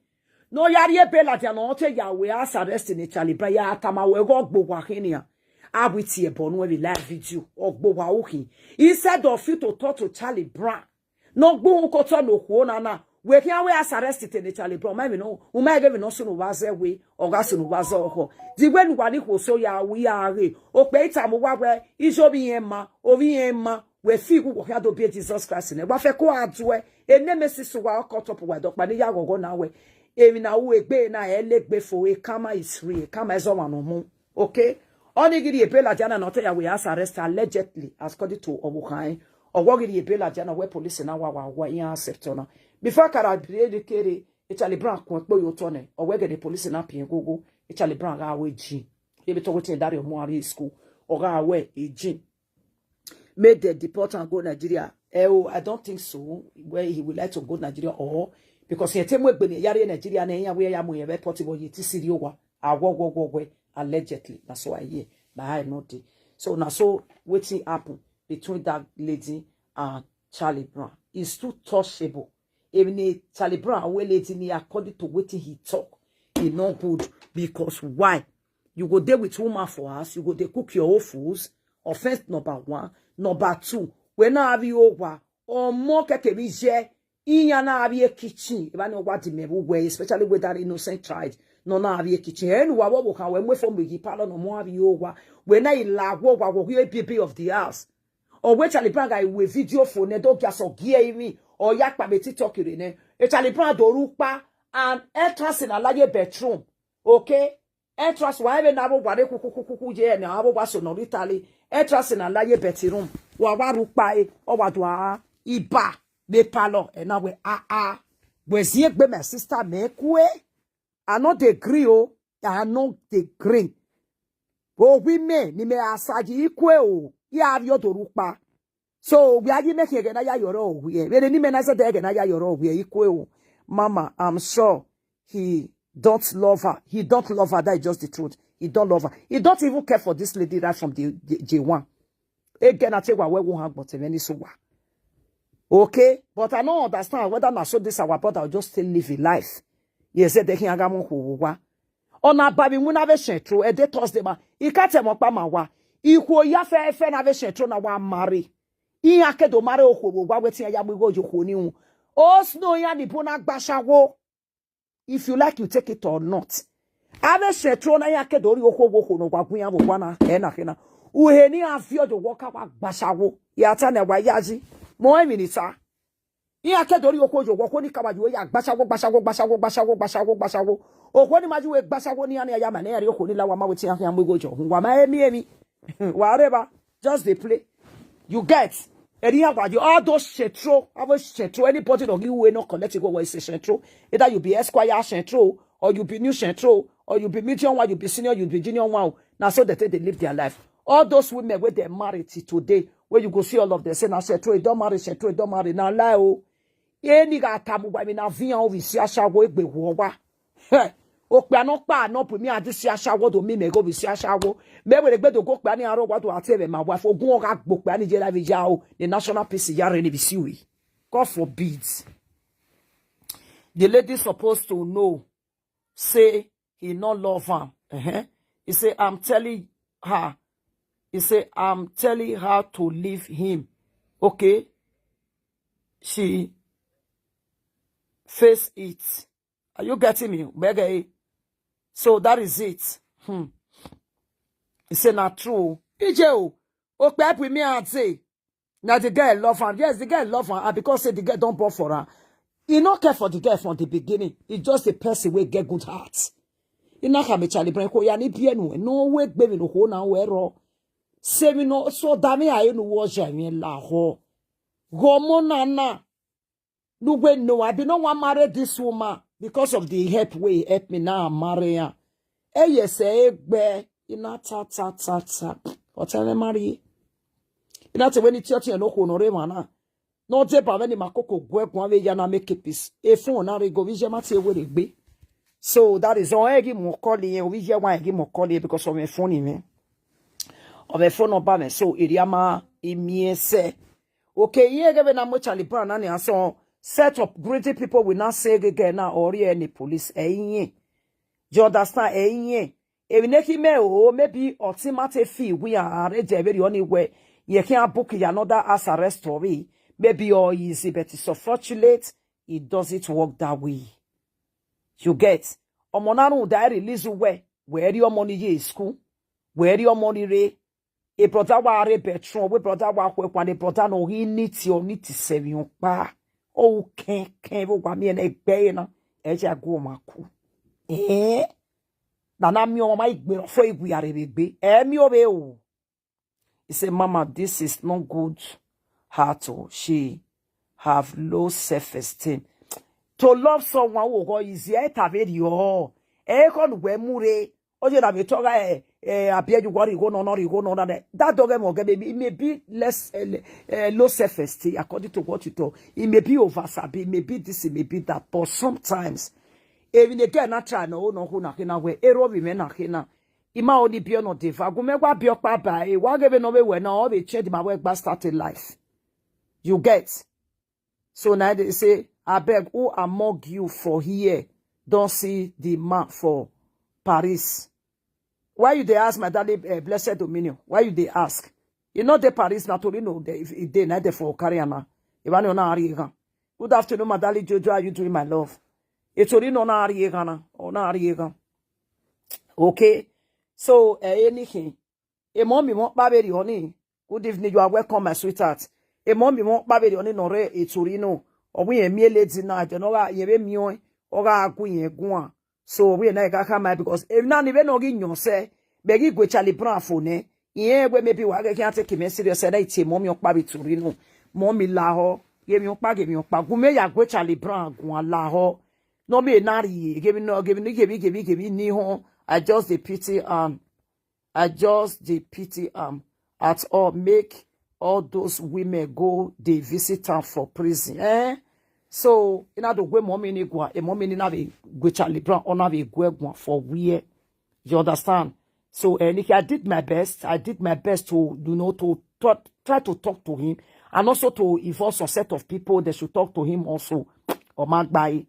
No yari e be la tian no te ya we as arrest ni Charlie Brown ya atama we go gbo wa kinia. Abiti e bonu e be live video or gbo wa uki. Instead of you to talk to Charlie Brown. No gbu ko to no ku ona na. We can we as arrest it ni Charlie Brown. Ma mi no. U ma ge mi no sunu wa ze we. O ga sunu wa zo ho. Di we nu wa ni ko so ya we ya re. O pe ita mu wa we. Ijo bi yen ma. O bi yen ma. We fi ku wo ya do be Jesus Christ ne. Wa fe ko adu e. E ne me si su wa ko top wa do pa ni ya gogo na we. Emi na u egbe na elegbe fo e kama is real. Kama ezo wa no mu. Okay? Only gidi ebela jana not ya we as arrest allegedly as according to Obukai. Or what gidi ebela jana where police na wa wa wa in accept ona. Before kara be the kere e Charlie Brown kun po yo tone. Or where get the police na pin gogo. E Charlie Brown ga we ji. E be to wetin dari omo ari school. Or ga we e ji. Make dem deport and go Nigeria. Eh, oh, I don't think so. Where he would like to go Nigeria or because he tell me when yari Nigeria na ya where ya mo ye report wo ye ti siri owa. Awo wo wo we allegedly. That's what I hear. But I know the. So now so wetin happen between that lady and Charlie Brown. He's too touchable. Even a Charlie Brown, well, lady, according to what he talk, he not good. Because why? You go there with woman for us, you go they cook your own foods. Offense number one. Number two, we now have you over. Or more keke bi je, iya na have a kitchen. If I know what the mebu way, especially with that innocent child. No, na have a kitchen. And what we can when we form the parlor no more have you over. When I la what what we be of the house. Or when Charlie Brown guy with video phone, ne dog ya so gear me, or yak pa me TikTok in ne. A Charlie Brown dorupa and entrance in a laye bedroom. Okay? Entrance wa ebe na abo gware kuku kuku kuku je na abo gwa sonoritali. Entrance na laye bedroom. Wa wa rupa e, o wa dwa iba me palo e na we a a. We zie gbe my sister me kwe. I no dey gree o. I no dey gree. O wi me ni me asaji ikwe o. Ya avyo dorupa. So we are you making again ya yoro we. We ni me na say again ya yoro we ikwe o. Mama, I'm sure he don't love her. He don't love her. That is just the truth. He don't love her. He don't even care for this lady right from the the J one. Again, I tell you what we won't have but many so what. Okay, but I don't understand whether na so this our brother will just still live a life. Yes, they can agamu kuwa. Ona babi muna ve shentro e de Thursday ma. Ikate mo pa ma wa. Ikwo ya fe fe na ve shentro na wa marry. Iya kedo marry okwo wa wetin ya mu go jo kwo ni un. O snow ya ni bona gbashawo. If you like, you take it or not. Ave shentro na ya kedo ri okwo wo kwo no gwa gun ya wo gwa na e na kina. Uhe ni afio jo wo ka wa gbashawo. Ya ta na wa ya ji. Mo e minita. Iya kedo ri okwo jo wo kwo ni ka wa jo ya gbashawo gbashawo gbashawo gbashawo gbashawo gbashawo. Okwo ni ma ji we gbashawo ni ani ya ma na ya ri okwo ni la wa ma wetin ya fi amu go jo. Wa ma emi emi. Whatever. Just dey play. You get? Eri ya wa jo all those shentro. Avo shentro. Anybody don't give way no collect it go wa is a shentro. Either you be Esquire shentro, or you be new shentro, or you be medium one, you be senior, you be junior one. Na so they take they live their life. All those women wey dem marry till today, wey you go see all of them say na shentro, e don marry, shentro, e don marry. Na lie o. Any ga tamu wa mi na vian o vi si ashawo egbe wo wa. Hey, okpe ano pa ano pu mi adi si ashawo do mi me go vi si ashawo. Me we gbe do go pe ani aro wa do ati ebe ma wa fo gun o ga gbo pe ani je la vi ja o. The national peace ya re ni vi si wi. God forbid. The lady supposed to know say he no love am. Uh-huh. He say, "I'm telling her." He say, "I'm telling her to leave him." Okay? She face it. Are you getting me? Bege. So that is it. Hmm. He say, "Na true." P J O, okpe pu mi ati. Now the girl love am. Yes, the girl love am. And because say the girl don't born for her. He no care for the girl from the beginning. He just a person wey get good heart. He not come Charlie Brown ko ya ni bi enu. No way baby no ho na we ro. Say me no so dami a enu wo je mi la ho. Go mo na na. No way no, I be no one marry this woman because of the help wey help me now marry her. Eh yes, eh gbe. Ina ta ta ta ta. Whatever marry. Ina te when it's your no ko no re mana. No te pa when ma koko gwe gwa we ya na make peace. E fun na re go vi je ma te we re gbe. So that is all egi mo call yen, vi je wa egi mo call yen because of me funny me. Of a phone number me. So iriama imiese. Okay, here give na mo Charlie Brown and so set up greedy people will not say again now or here any police. Eh, yeah. Do you understand? Eh, yeah. If you make him, oh, maybe or Timothy fee we are already very only way. You can book another as a rest story. Maybe all easy, but it's unfortunate it doesn't work that way. You get? Omo na run die release we. Where your money ye school? Where your money re? A brother wa re bedroom, we brother wa kwe kwa, a brother no he need your need to save you pa. Oh, ken ken wo wa mi ene gbe na. E ja go ma ku. Eh? Na na mi o ma igbe ro fo igwe are be gbe. Eh, mi o be o. He say, "Mama, this is not good heart o. She have low self-esteem." To love someone who go easy, eh, taveri o. Eh, kon we mure. Oje na be toga eh, eh, abia you worry go no no go no no. That dog mo get maybe maybe less uh, uh, low self-esteem according to what you talk. It may be over sabi, it may be this, it may be that. But sometimes, even again, I try no no who na kina we ero bi me na kina. Ima oni bi ono deva gume gwa bi okpa ba e wa gebe no be we na o be change ma we gba start a life. You get? So now they say, "Abeg, who among you for here don't see the man for Paris?" Why you dey ask, my darling, eh, Blessed Dominion? Why you dey ask? You know the Paris, na Torino, they, if, if they, na they for carry am na. If I know na Arigan. Good afternoon, my darling Jojo. How you doing, my love? E Torino na Arigan na, or na Arigan. Okay. So, eh, anything. E mommy won't baby on. Good evening. You are welcome, my sweetheart. E mommy won't baby on no re e Torino. Or we a mere lady na, you know, ye be me on, or I go in guan. So we na ga kama because if na ni be no gi nyon se, be gi gwe Charlie Brown fo ne. Iye we maybe wa ga kyan take me serious, na ite mommy okpa bi Torino. Mommy la ho, give me okpa, give me okpa. Gume ya gwe Charlie Brown gun la ho. No me na ri, give me no, give me, give me, give me, give me ni ho. I just dey pity am. I just dey pity am at all. Make all those women go dey visit am for prison. Eh? So, ina do gwe mommy ni gwa, e mommy ni na be gwe Charlie Brown, or na be gwe gwa for where? You understand? So, eh, Nikki, I did my best. I did my best to, you know, to talk, try to talk to him, and also to involve some set of people that should talk to him also. Or Magbai.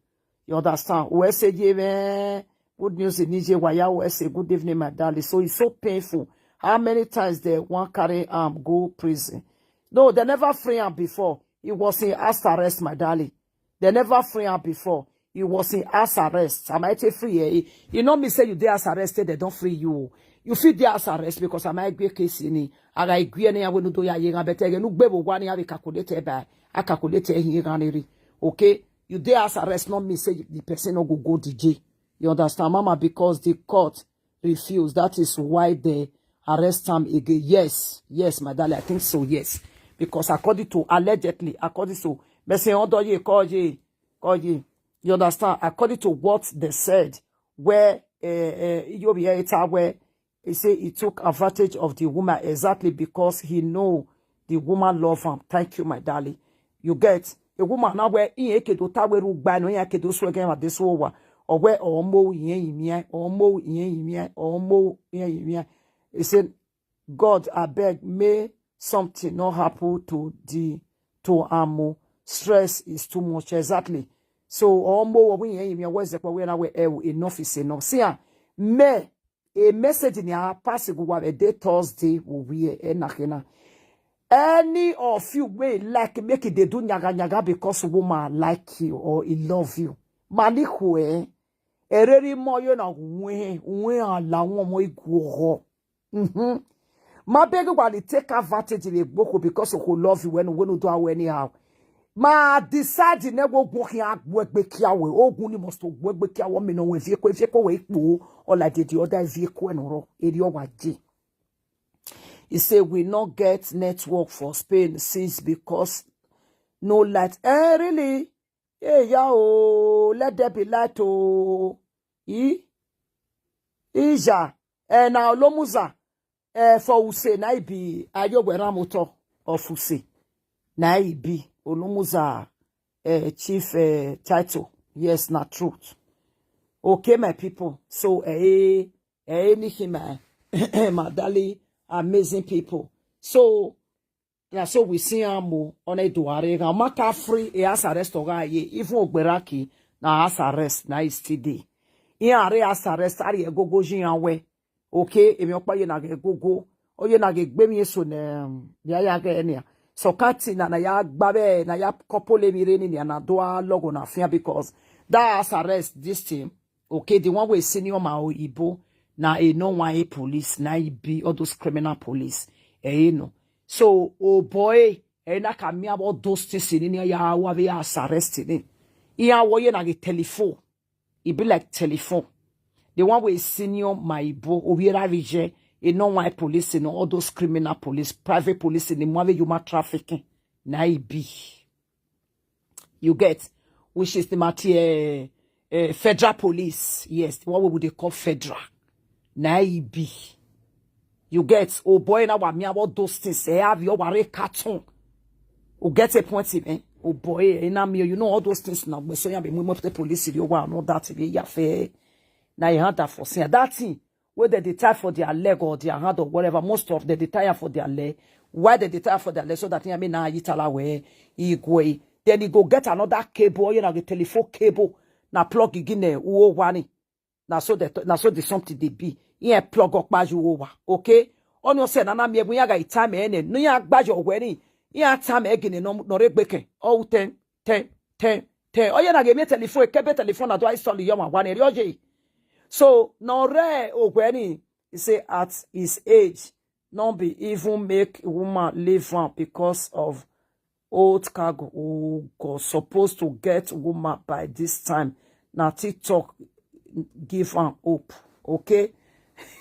You understand? We say, yeah, man. Good news in Niger, Waya, we say, "Good evening, my darling." So it's so painful. How many times they want carry am go prison? No, they never free am before. He was in house arrest, my darling. They never free am before. He was in house arrest. Am I take free? Eh? You know me say you dey house arrest, they don't free you. You fit dey house arrest because am I agree case in it. Aga agree any way no do ya yenga better. You no be one ya be calculated by. I calculated here. Okay? You dey house arrest, not me say the person no go go D J. You understand, Mama? Because the court refused. That is why they arrest am again. Yes, yes, my darling, I think so, yes. Because according to, allegedly, according to, me say, "Odo ye, call ye, call ye." You understand? According to what they said, where, eh, eh, you be it where he say he took advantage of the woman exactly because he know the woman love him. Thank you, my darling. You get? A woman now where in a kedo ta we ru gba no ya kedo so again at this over. Or where or mo yen yimia, or mo yen yimia, or mo yen yimia. He said, "God, I beg, may something not happen to the, to Amo. Stress is too much." Exactly. So, or mo we yen yimia, where's the, where now, where enough is enough. See, ah, me, a message in your pass go wa day Thursday will be a nakena. Any of you wey like make it they do nyaga nyaga because woman like you or he love you. Malikwe, ereri mo yo na we, we ala won mo iguoho. Mm-hmm. Ma beg wa li take advantage of the gboko because of who love you when, when you do anyhow. Ma decide ne wo gwo ki agbo egbe ki awe. Ogun ni must gwo egbe ki awe mi no we vie ko, vie ko we ipo. Or like the other vie ko no ro. Eri o wa je. He say we not get network for Spain since because no light. Eh, really? Hey, yeah, oh, let there be light, oh. E? Ija. Eh, na Olomuza. Eh, for Use, na ibi Ayogwe Ramoto of Use. Na ibi Olomuza, eh, chief, eh, title. Yes, na truth. Okay, my people. So, eh, eh, anything, my, my darling, amazing people. So, na so we see am o, on a duare. Maka free, e house arrest oga ye. Even Ogberaki, na house arrest, na is today. In are house arrest, are e gogo jin awe. Okay, emi okpa ye na ge gogo. Oye na ge gbe mi eso ne, um, ya ya ge enia. So kati na na ya gbabe, na ya couple mi re ni na do a logo na fia because that house arrest this thing. Okay, the one we senior ma oyibo, na e no one a police, na e be all those criminal police. Eh, you know. So, oh boy, eh, na ka mi about those things in ya wa we house arrest ni. Iya wo ye na ge telephone. E be like telephone. The one wey senior my bo obiera vije, e no why police, no all those criminal police, private police, the more human trafficking. Na e be. You get, which is the matter, eh, eh, federal police. Yes, the one we would call federal. Na e be. You get, oh boy, now what me about those things. Eh, have your worry carton. You get a point, eh? Oh boy, eh, now me, you know all those things now. But so you be more the police, you want all that, eh, yeah, fair. Now you had that for saying that thing. wey dem dey tie for their leg or their hand or whatever, most of them dey tie am for their leg. Why dem dey tie am for their leg? So that, I mean, na yitala wey e go e. Then e go get another cable, you know, the telephone cable, na plug again, eh, uo wani. Na so the, na so the something dey be. Ihe plug up by you over, okay? Onye ose na na mi ebu ya ga itime ene, no ya gbajo weni. Ya time egini no, no regbeke. Oh, ten, ten, ten, ten. Oye na ga eme telephone, kebe telephone na do I soli yo ma wane rioje. So, no re ogweni, he say at his age, no be even make woman leave am because of old cargo. Oh God, supposed to get woman by this time. Na TikTok give am hope, okay?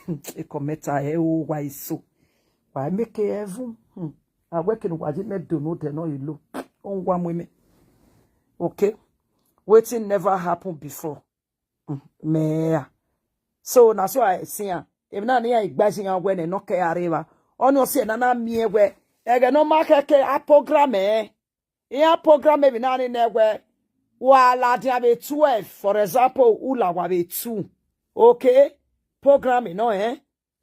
E cometa e o why so? Why make e heaven? Hmm. I work in waji me do no de no ilo. On one women. Okay? Wetin never happened before. Mm, me. So na so I see am. If na ni I gbaji am when e no care areva. Ono se na na mi ewe. Ege no make ke a program eh. Ya program e bi na ni na ewe. Wa la dia be twelve, for example, ula wa be two. Okay? Program e no eh.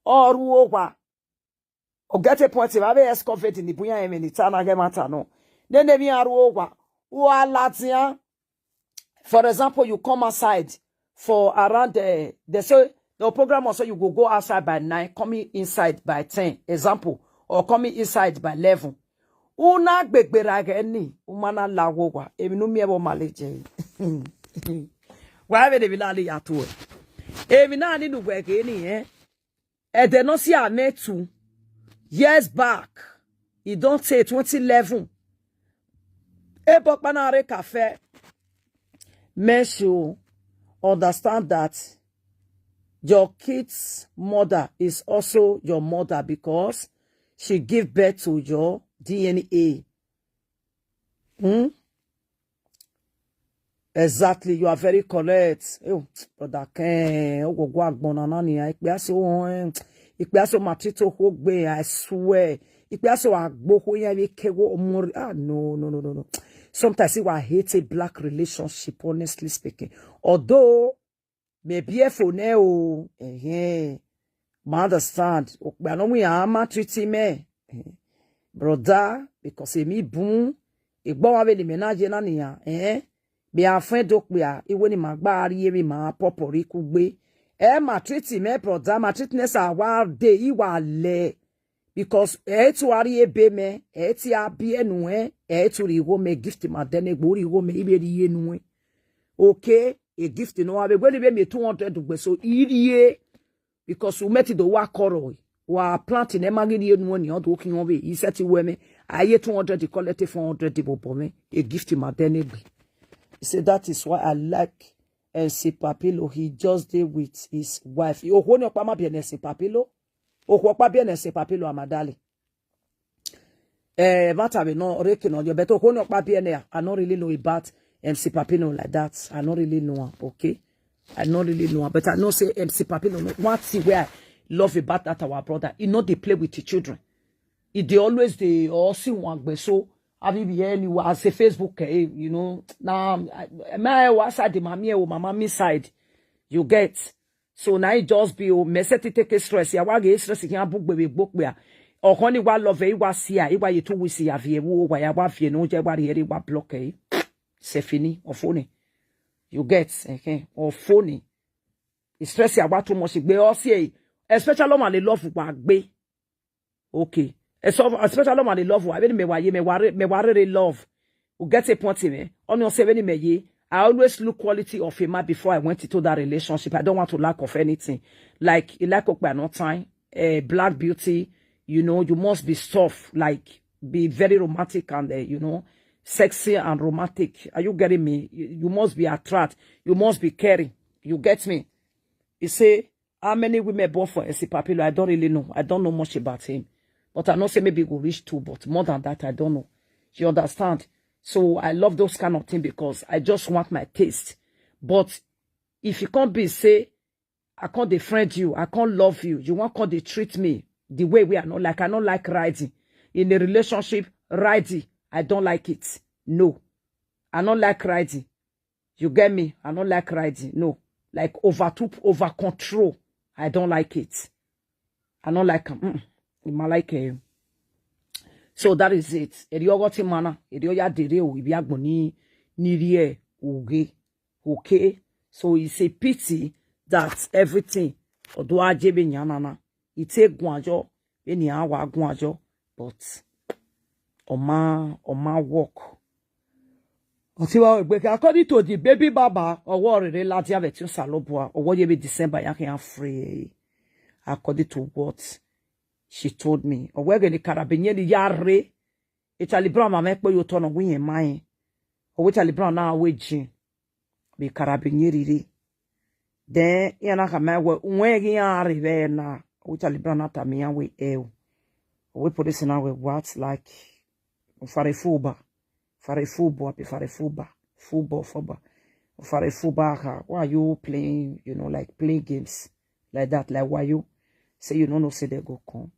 Oru owa. O get a point if I be excavate in the buya em in the tana ge matter no. Then they be aru owa. Wa la dia. For example, you come outside for around the, they say the program also you go go outside by nine, coming inside by ten, example, or coming inside by eleven. Una gbegbera ge ni, umana la wo wa, emi nu mi ebo maleje. Wa be de bi la le ya to e. Emi na ni nu gbe ge ni eh. Ede no si ame two years back. E don say twenty eleven. Ebo kpanare cafe. Men should understand that your kid's mother is also your mother because she give birth to your D N A. Hmm? Exactly, you are very correct. Oh, brother Ken, ogogo agbona na ni, ikpe aso, eh, ikpe aso matito ho gbe, I swear. Ikpe aso agbo ho ya we ke wo omori. Ah, no, no, no, no, no. Sometimes I hate a black relationship, honestly speaking. Although, maybe if you know, eh, ma understand. Okpe ano we ama treat me. Eh, brother, because emi bun, igbo wa be ni me na je na ni ya, eh? Be a friend okpe a, iwe ni ma gba ari emi ma popori kugbe. Eh, ma treat me, brother, ma treat ness a wa de, i wa le. Because eh, to ari ebe me, eh, ti abi enu eh, eh, to ri wo me gift ma dene gbo ri wo me ibe ri enu eh. Okay, a gift no, I be go ni be me two hundred ugbe, so iri eh. Because we met the wa koro. Wa plant in emagiri enu ni on to kin obe. He said to women, I hear two hundred, he collected four hundred, the bobo me. A gift in my denegbe. He said, that is why I like M C Papilo. He just did with his wife. Oho ni opa ma bi M C Papilo. Oho opa bi M C Papilo, amadali. Eh, matter we no reke no, but oho ni opa bi ene, I no really know about M C Papilo like that. I no really know am, okay? I no really know am, but I know say M C Papilo no one thing where I love about that our brother. He no dey play with the children. He dey always dey or see one gbe so. Abi be anywhere as a Facebook, eh, you know. Now, my was side, the mommy or mama me side. You get? So now it just be o message to take a stress. Ya wa get stress, you can't book baby book where. Or honey wa love, eh, wa see, eh, wa you two we see, ya vie, wo, wa ya wa vie, no, je wa ri, wa block, eh. C'est fini, or phone. You get, eh, or phone. It's stress ya wa too much, be or see, especially man, they love wa be. Okay. And so, especially man, they love wa. When me wa ye, me wa re, me wa re, they love. We get a point in me. On your seven me ye. I always look quality of a man before I went into that relationship. I don't want to lack of anything. Like, you like Okpa no time, a black beauty, you know, you must be soft, like, be very romantic and, uh, you know, sexy and romantic. Are you getting me? You, you must be attract. You must be caring. You get me? You say, how many women born for S C Papilo? I don't really know. I don't know much about him. But I know say maybe go reach two, but more than that, I don't know. You understand? So I love those kind of things because I just want my taste. But if you can't be say, I can't defriend you, I can't love you, you won't come dey treat me the way we are not like, I don't like riding. In a relationship, riding, I don't like it. No. I don't like riding. You get me? I don't like riding. No. Like over to over control. I don't like it. I don't like him. Mm-mm. Him, I like him. So that is it. Eri ogo ti mana. Eri oya dere o. Ibi agbo ni ni rie oge. Okay. So it's a pity that everything. Odo aje be nyanana. It take gwanjo. Be ni awa gwanjo. But oma oma work. Otiwa egbe ke, according to the baby baba, owo rere la dia vetu salobua, owo ye be December ya ke free. According to what she told me. Owo ge ni karabinye ni yare. E Charlie Brown ma me pe yo tono wi yen mai. Owo Charlie Brown na we jin. Be karabinye riri. Then ya na ka me we unwe gi ya re ve na. Owo Charlie Brown na ta mi ya we e o. Owo police na we what, like, fare fuba. Fare fuba, be fare fuba. Fuba, fuba. Fare fuba ha. Why are you playing, you know, like, play games like that? Like, why you say you don't know say they go come?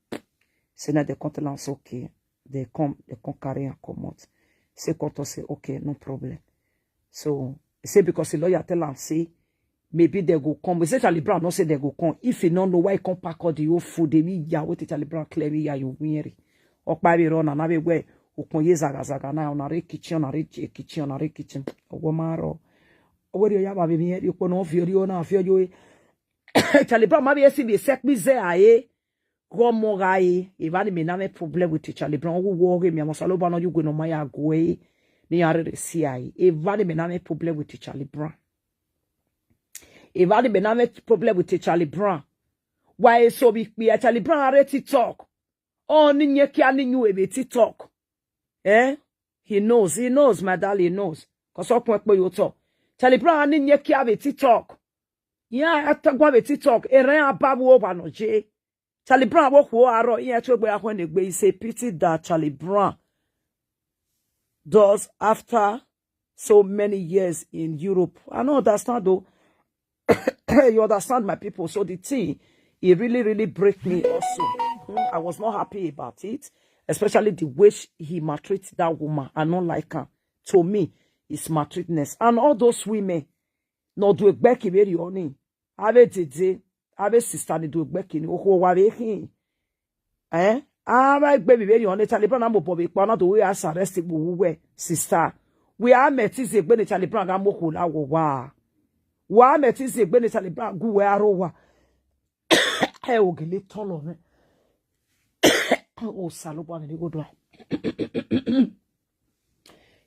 Say now they come tell us, okay. They come, they come carry and come out. Say come to say, okay, no problem. So, say because the lawyer tell am say maybe they go come. But say Charlie Brown no say they go come. If he no know why he come pack all the whole food, they be ya, what Charlie Brown clear me ya, you weary. Okpa be run and have a way. Ukon ye zaga zaga na, on a re kitchen, on a re kitchen, on a re kitchen. Owo ma ro. Owo ri oya ba be mi, you no feel you na feel you. Charlie Brown ma be si be sek mi ze aye. Go mo ga e. Even me na me problem with Charlie Brown. Wo wo ge mi amo salo ba no you go no ma ya go e. Ni are re si aye. Even me na me problem with Charlie Brown. Even me na me problem with Charlie Brown. Why so big be Charlie Brown are TikTok? Oh, ni nye kia ni nyu ebe TikTok. Eh? He knows, he knows, my darling, he knows. Cause okun pe yo talk. Charlie Brown ni nye kia be TikTok. Ya atagwa be TikTok. Eren ababu o ba no je. Charlie Brown wo ku aro, ya to gbe ahun egbe. It's a pity that Charlie Brown does after so many years in Europe. I don't understand though. You understand, my people? So the thing, it really, really break me also. Hmm, I was not happy about it, especially the way sh- he maltreats that woman. I don't like her. To me, it's maltreatness. And all those women, no do a becky very oni. Ave dede, ave sister ni do a becky ni oho wa ve hin. Eh? Ava gbe mi very oni. Charlie Brown mo bobi pa na do we as arrest we sister. We are met is a gbe ni Charlie Brown ga mo ko la wo wa. Wa me ti se gbe ni Charlie Brown gu we aro wa. E o gele ton lo me. O salo pa mi ni go do.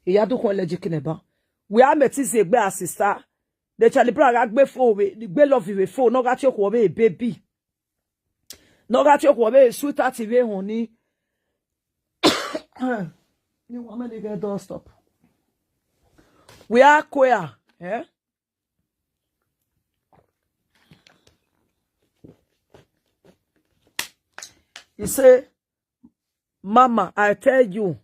Iya du ko le jikine ba. We are met is a gbe a sister. The Charlie Brown ga gbe fo we, gbe love we fo, no ga ti o ko be baby. No ga ti o ko be sweetheart we honey. Ni wa me ni get door stop. We are queer, eh? He say, Mama, I tell you,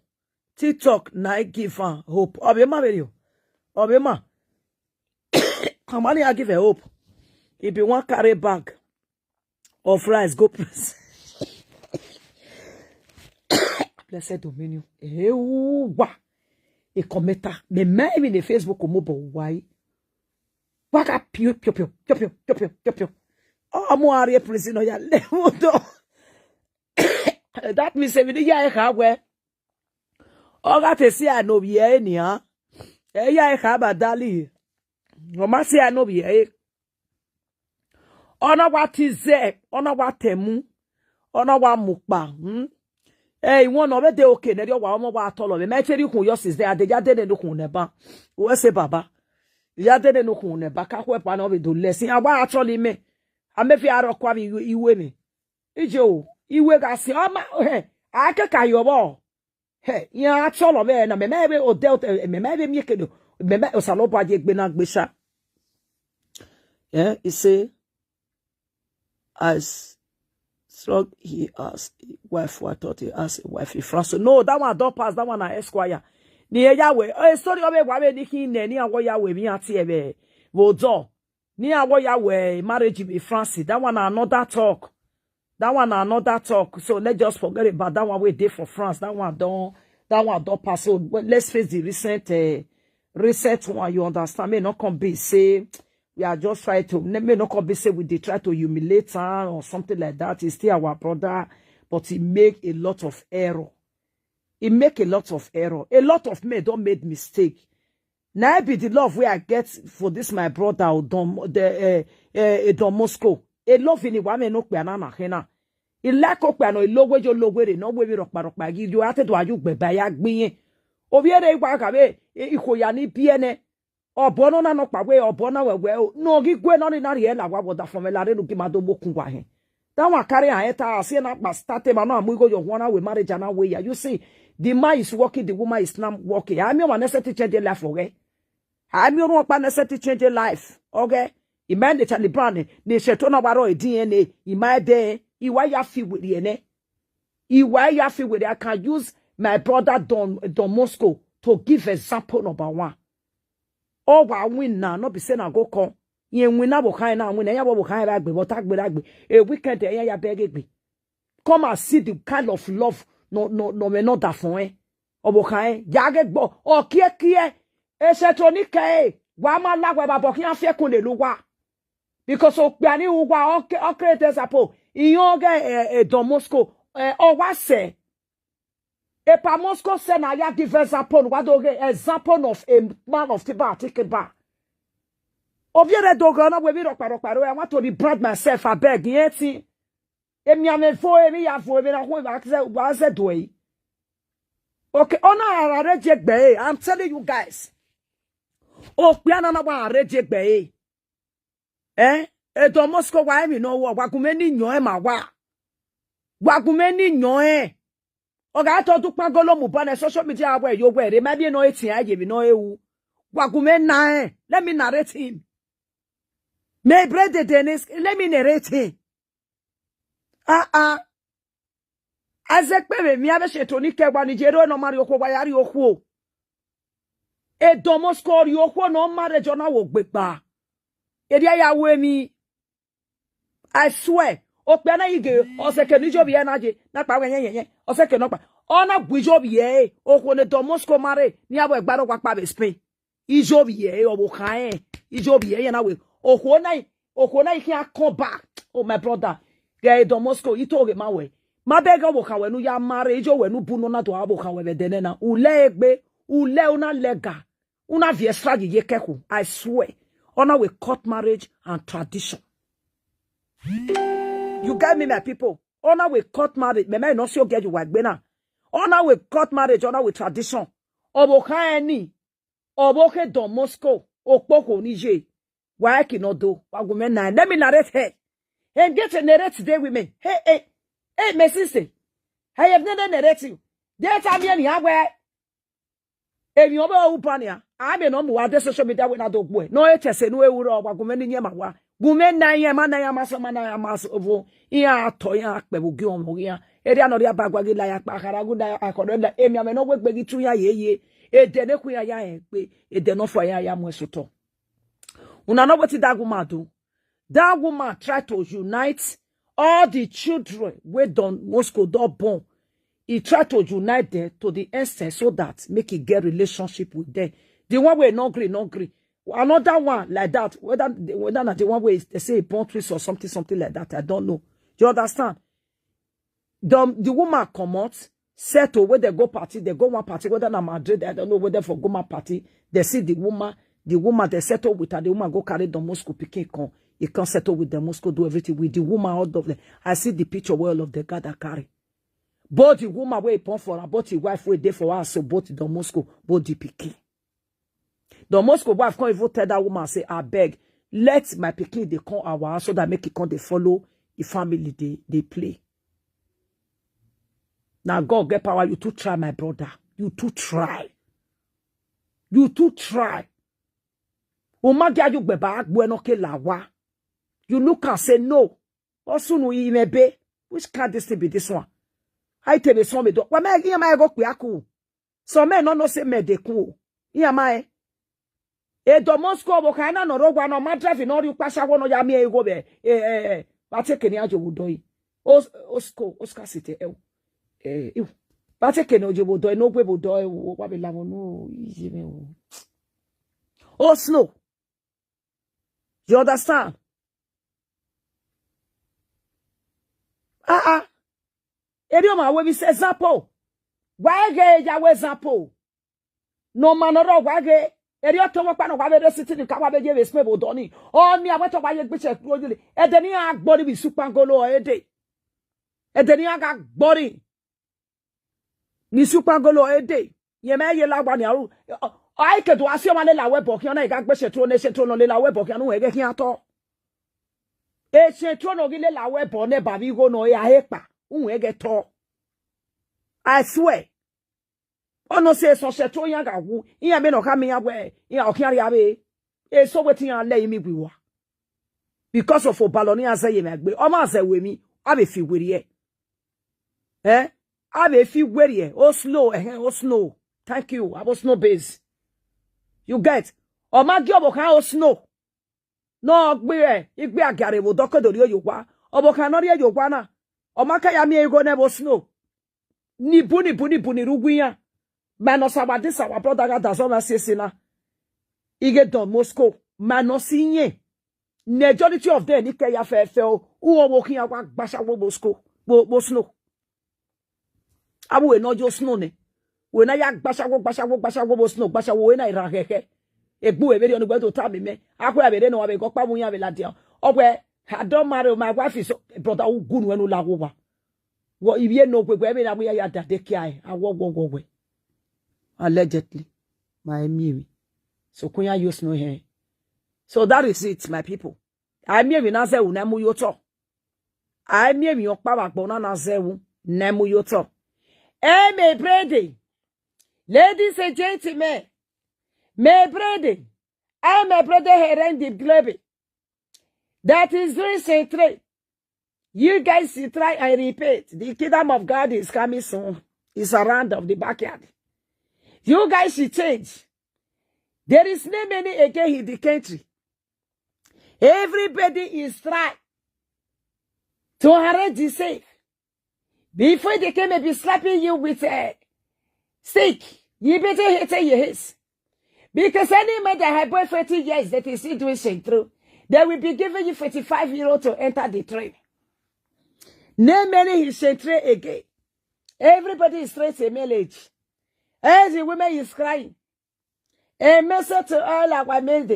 TikTok na give am hope. Obima video. Obima. Kamani I give a hope. If you want carry bag of rice, go please. Blessed Dominion. Ewa. E cometa. Me me even the Facebook mo bo why. Waka pio pio pio pio pio pio pio pio. Oh, mo are prison ya le mo do. That means every day ya e ka we. Oga te si a no bi e ni a. E ya e ka ba dali. No ma si a no bi e. Ona wa ti ze, ona wa temu, ona wa mukpa. Hmm? Eh, iwon no be de okay ne ri owa omo wa tolo be. Me cheri kun yo sis de ade ya de ne kun ne ba. We se baba. Ya de ne kun ne ba ka ko pa no be do le sin. Awa actually me. A me fi aro kwa mi iwe mi. Ije o, iwe ga si ama he. A ke ka yo bo. He, ya tolo me na me me be o de o te- me me be mi ke do. Me me o salo ba je gbe na gbe sha. Yeah, he say as strong he as a wife, I thought he as a wife in France. No, that one don't pass. That one na Esquire. Ni e ya we. Oh, sorry, obe wa we ni ki ne ni awo ya we mi ati ebe. Wo do. Ni awo ya we marriage in France. That one na another talk. That one na another talk. So let's just forget about that one we dey for France. That one don't, that one don't pass. So well, let's face the recent, uh, recent one. You understand me? Not come be say We are just trying to, may not come be say we dey try to humiliate her or something like that. He's still our brother, but he make a lot of error. He make a lot of error. A lot of men don't made mistake. Now be the love where I get for this my brother Odom, the uh, uh, Don Mosco. A love in the woman no kpe na na hena. He like okpe no logo jo logo re no we rock rock ba gi yo ate do ayu gbe ba ya gbin. Obi ere igba ka be iko ya ni bi ene. Obo no na no pa we obo na we we o. No gi gwe no ni na ri e la wa wo da fo me la re nu ki ma do mo kun wa he. That one carry her enter, I say na pa start ma no amu go your one way marriage and way. You see, the man is working, the woman is not working. I mean, one necessity change their life, okay? I mean, one pa necessity change their life, okay? Imagine the Charlie Brown, the Shetona Waro D N A, imagine, Iwa ya fi with the ene. Iwa ya fi with the, I can use my brother Don Don Mosco to give example number one. Oh, wa win now, not be saying I go come. Yen win na bo kan na win ya bo kan ra gbe bo ta gbe ra gbe. A weekend e ya beg gbe. Come and see the kind of love no no no me no da fun eh. Obo kan eh ya ge gbo o kie kie. E se to ni ke e wa ma la we ba bo ki an fe kun le lu wa. Because o pe ani u wa o ke o create example. Iyan ge e e Don Mosco e o wa se. E pa Mosco se na ya give example wa do ge example of a man of the bar take it back. Oviere dogo na we mi ropa ropa ro. I want to rebrand myself, I beg. Yeti. Emi ame fo emi ya fo emi na ho wa ze wa ze do yi. Okay, ona ara re je gbe e. I'm telling you guys. O pe ana na wa re je gbe e. Eh? E Don Mosco wa emi no wo wa gun me ni yan e ma wa. Wa gun me ni yan e. Oga to du pagolo mu bane social media we yo we re ma bi no eighteen aye mi no ewu. Wa gun me na e. Let me narrate him. Me brother Dennis, let me narrate him. Ah ah. Azekpe me mi abe se to ni ke wa ni jero no mari okwo wa ya ri okwo. E Don Mosco ri okwo no marriage ona wo gbe pa. E dia ya we mi. I swear. Okpe na ige oseke ni jobi e na je na pa we yen yen yen. Oseke no pa. Ona gwi jobi e okwo ne Don Mosco mare ni abo egbaro wa pa be Spain. Ijobi e obo kan e. Ijobi e na we. Okwo na okwo na iki a come back. Oh my brother. Ge Don Mosco ito ge ma we. Ma be ge obo kan we nu ya mare ijo we nu bu no na do abo kan we be dene na. Ule egbe, ule una lega. Una vie stragi ye keku. I swear. Honor with court marriage and tradition. You get me, my people? Honor with court marriage. Me me no si o get you wa gbe na. Honor with court marriage, honor with tradition. Obo kan eni. Obo ke Don Mosco. Okpoko ni je. Wa ki no do. Wa gun me na. Let me narrate her. And get to narrate today women. Hey, hey. Hey, my sister. I have never narrate you. They tell me any where. Emi obo u pa ni a. A me no mu wa de social media we na do gbo e. No e tese nu e wuro wa gun me ni yen ma wa. Gun me na yen ma na ya ma so ma na ya ma so vo. Iya to ya pe bu gi omo ya. Eri ano ri abagwa gi la ya pa kara gu da akoro da emi ame no we gbe gi tu ya ye ye. E de ne ku ya ya e pe. E de no fo ya ya mo e so to. Una know wetin that woman do? That woman try to unite all the children wey Don Mosco don born. He try to unite them to the extent so that make he get relationship with them. The one wey no gree, no gree. Another one like that, whether whether na the one wey they say he born twins or something, something like that, I don't know. You understand? The, the woman comot, settle, wey they go party, they go one party, whether na Madrid, I don't know, whether for go man party, they see the woman, the woman, they settle with her, the woman go carry Don Mosco pikin come, he come settle with Don Mosco, do everything with the woman, all of them. I see the picture where all of them gather carry. Both the woman wey born for her, both the wife wey dey for her, so both Don Mosco, both the pikin. Don Mosco wife come even tell that woman, say, "Abeg, let my pikin dey come our house so that make e come dey follow the family dey dey play." Now God get power, you too try, my brother. You too try. You too try. O ma dia you gbeba agbo eno ke lawa. You look and say, "No." Osunu imebe. Which kind this thing be this one? I tell me some do. Wa me gi ma go kwiaku. Some men no no say me dey kun o. Iya ma e. E Don Mosco bo ka na no ro gwa no ma drive no ri upasa wo no ya mi e go be. Eh eh eh. Ba take ni ajo wo do yi. Os osko oska site e. Eh iw. Ba take ni ojo bo do no gbe bo do e wo wa be la mo no yi me o. Oh snow. You understand? Ah ah. Eri o ma we bi se example. Wa ege ya we example. No ma no ro wa ge. Eri o to wo pa no wa be de sitting ka wa be je be spe bo do ni. O ni awe to wa ye gbe se kuro jule. E de ni a gbo ni bi supangolo e de. E de ni a ga gbo ni. Ni supangolo e de. Ye me ye la wa ni aru. Ai ke do asi o ma le la we bo ki ona ga gbe se tro ne se tro no le la we bo ki anu e ge ki ato. E se tro no gi le la we bo ne ba bi go no e a he pa. Un e ge to. I swear. Ono se so se tro yan ga wu. Iya me no ka mi ya we. Iya o ki ari abe. E so wetin ya le mi gwi wa. Because of obalo ni aze ye me gbe. O ma aze we mi. A be fi weri e. Eh? A be fi weri e. O snow, eh, o snow. Thank you. Abo snow base. You get? O ma gi obo kan o snow. No gbe e. Igbe agare wo doko do ri oyo wa. Obo kan no ri oyo wa na. O ma ka ya mi ego ne bo snow. Nibu, nibu, nibu, ni rugwi ya. Minus our this, our brother, God does not see, see na. Ige don Moscow. Minus inye. Majority of them, ni ke ya fe, fe o. U o wo ki ya wa gbasa wo Moscow. Wo, wo snow. Abu we no jo snow ne. We na ya gbasa wo, gbasa wo, gbasa wo, wo snow, gbasa wo, we na ira keke. Egbu we be ri onu gbe to ta mi me. Akwe abere no abe go pa mu ya be la dia. Ogwe, I don't marry, my wife is, brother, who good when u la wo wa. Wo, if you know, we, we, we, we, ya, ya, da, de, kia, eh, a, wo, wo, wo, we. Allegedly. My Mary. So, kunya use no hair. So, that is it, my people. I mean, we na ze, u na mu yo to. I mean, we, okpa, wa, gbona, na, ze, u, na mu yo to. Eh, my brother. Ladies and gentlemen. My brother. I, my brother, Heren the Globe. That is doing century. You guys should try and repeat. The kingdom of God is coming soon. It's around of the backyard. You guys should change. There is no many again in the country. Everybody is trying to arrange the safe. Before they came and be slapping you with a stick, you better hit your heads. Because any man that had boy forty years that is still doing central, they will be giving you forty-five euro to enter the train. No many is central again. Everybody is straight a male age. As the women is crying. A message to all our men.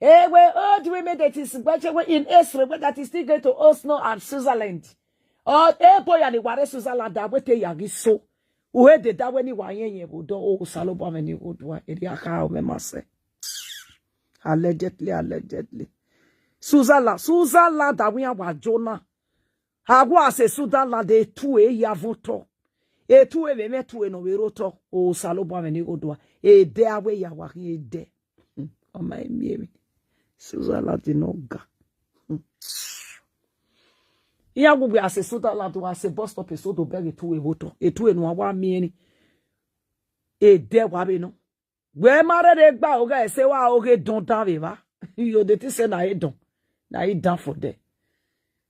Ewe old women that is graduating in Israel, that is still going to Oslo and Switzerland. Or a boy and the ware Switzerland that we take yagi so. Where the that when you are here, you do, oh, Salobo, when you would want, it ya how me must say. Allegedly, allegedly. Switzerland, Switzerland that we are Jonah. Agwa se Switzerland, they two a yavoto. E tu e me tu e no we roto. O Salobo, when you would want. E de awe ya wa, e de. Hmm. Oh my Mary. Switzerland, no ga. Hmm. Iya gugbe ase Switzerland wa se bus stop e so do beg e tu e woto. E tu e no wa mi eni. E de wa be no. We ma re de gba oga e se wa oge don da ve va. Yo de ti se na e don. Na e don for there.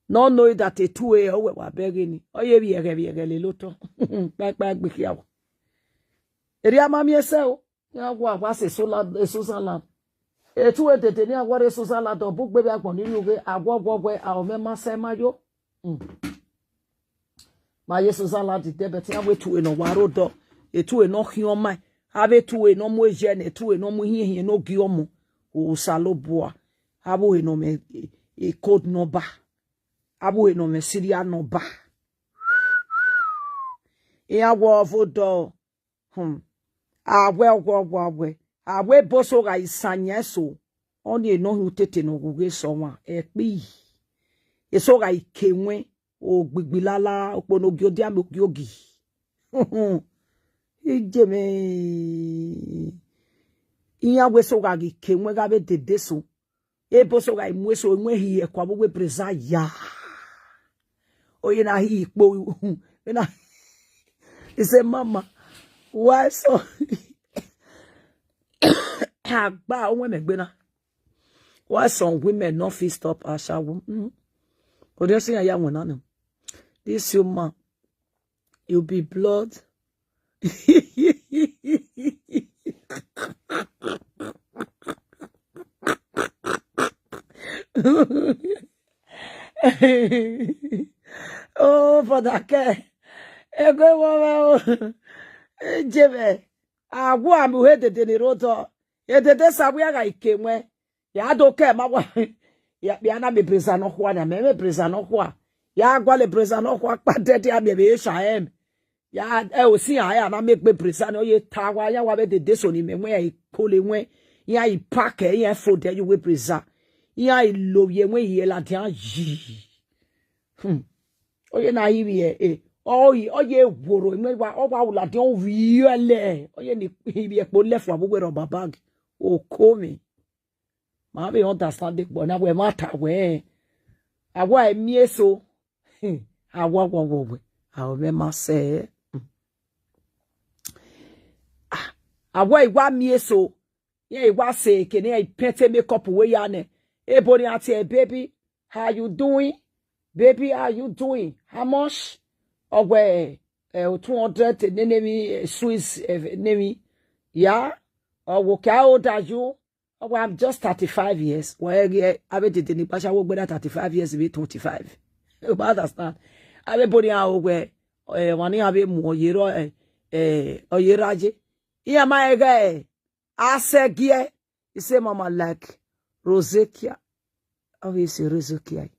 No know that e tu e o we wa beg ni. O ye bi ege bi ege le lo to. Pa pa gbe ki awo. Eri ama mi ese o. Ya gwa gwa se so la, e so sa la. E tu e tete ni agwa re so sa la do bu gbe bi agbon ni ru ge agwa gwa gwe a o me ma se ma yo. Mm. Ma ye so sa la di de be ti a we tu e no wa ro do. E tu e no hion mai. A be tu e no mu e je ne tu e no mu hienhien no gi omo. O Salobo a. A bu e no me e, e code number. A bu e no me serial number. E a wo vo do. Hmm. Awe, awe, awe, awe. Awe bo so ga isanye so. Oni e no hu tete no guge so wa. E pi. E so ga ike wen. O gbigbi lala, okpono gi odi ame ogi ogi. Ije me. Iya we so ga ike wen ga be dede so. Ebo so ga imwe so imwe hi e kwa bo we preza ya. Oye na hi ipo. Na. He say, "Mama, why so?" Agba onwe me gbe na. Why some women no fit stop ashawo? Mm. But you see, I am one. This human, you be blood. Oh, for that care. Ego wa wa o. Jebe. Agu ami he dede ni roto. Ye dede sabu ya ga ike nwe. Ya do ke ma wa. Ya bi ana me presa no kwa na me me presa no kwa. Ya gwa le presa no kwa pa dede abi be sha em. Ya e o si ya ya na me pe presa no ye ta wa ya wa be dede so ni me nwe ya ikole nwe. Ya i pack e ya fo de you we presa. Ya i lo ye nwe ye la dia yi. Hmm. Oye na ibi e e. Oye oye woro nwe wa o wa u la dia o wi ele. Oye ni ibi e po le fo abu we ro bag. O ko mi. Ma be understand the boy na we ma ta we. Awa e mi eso. Hmm. Awa wo wo we. Awa me ma se. Hmm. Ah, awa iwa mi eso. Ye iwa se kene e pete makeup we ya ne. E bo ni ati e, "Baby, how you doing? Baby, how you doing? How much?" Owe eh, two hundred ne ne mi, eh, Swiss, eh, ne mi. Yeah. Owe, "Okay, how old are you?" Owe, "I'm just thirty-five years." Well, yeah, abe dede ni pasha wo gbeda thirty-five years be twenty-five. You understand? Abe bo ni a owe, eh, wani abe mu oyero, eh, eh, oyeraje. Iya ma ege, eh, asegie. He say, "Mama, like Rosekia." How you say Rosekia?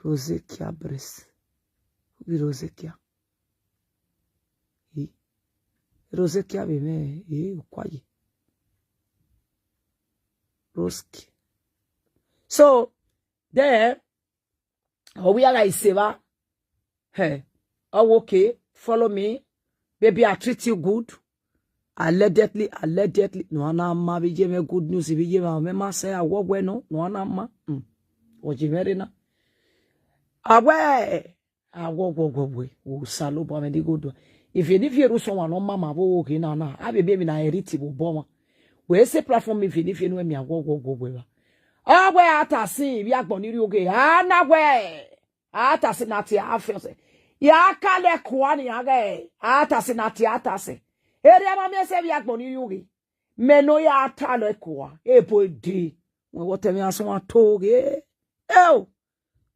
Rosekia breast. Who be Rosekia? He. Rosekia be me. He, quiet. Roski. So, then, or we are like Seva. Hey. Oh, okay. Follow me. Baby, I treat you good. Allegedly, allegedly. No, ana ma be je me good news. Be je me, me ma say I work well, no. No, ana ma. Mm. O je me re na. Awe. Awo, wo, wo, wo. O salo bo me di go do. If you, if you do someone, no mama, wo, wo, na, na. I be, baby, na eriti, wo, bo, ma. We say platform, if you, if you know me, awo, wo, wo, wo, wa. Awe, ata si, bi agbon ni ri oge. Ana we. Ata si na ti a fe se. Ya kale kwa ni age. Ata si na ti ata si. Eri ama mi se bi agbon ni ri oge. Me no ya ata lo kwa. E bo di. We wo te mi aso wa to ge. E o.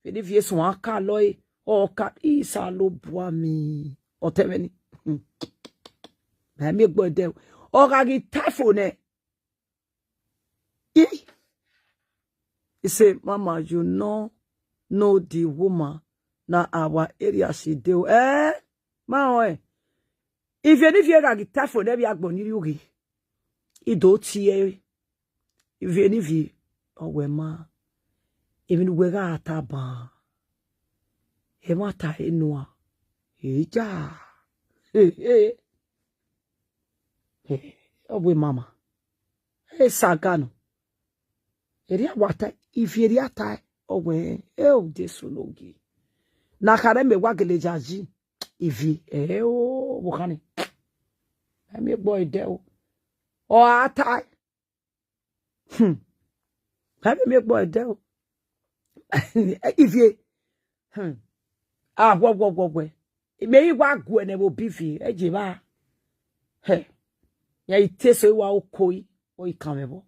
Fini fie so aka lo e. O ka isa lo bua mi. O te me ni. Hmm. Na mi gbo de. O ga gi typhoon ne. He, he say, "Mama, you no know the woman. Na our area she dey." Eh? Ma o, eh. If you, if you ga gi typhoon, e bi agbon ni ri oge. I do ti e. If you, if you, oh, we ma. Even we ga ata ba. E ma ta e no a. E ja. Eh, eh. Eh, oh, we mama. E sagano. Eri awata, if eri ata, oh, we, eh, oh, Jesu no gi. Na kare me wa gele jaji. Ivi, eh, oh, wo kani. Emi gbo ede o. O ata. Hmm. Emi me gbo ede o. Ivi. Hmm. Ah, wo, wo, wo, wo. Me yi wa gu ene wo bivi. E je ba. He. Ya ite so wa okoi. O ikame bo.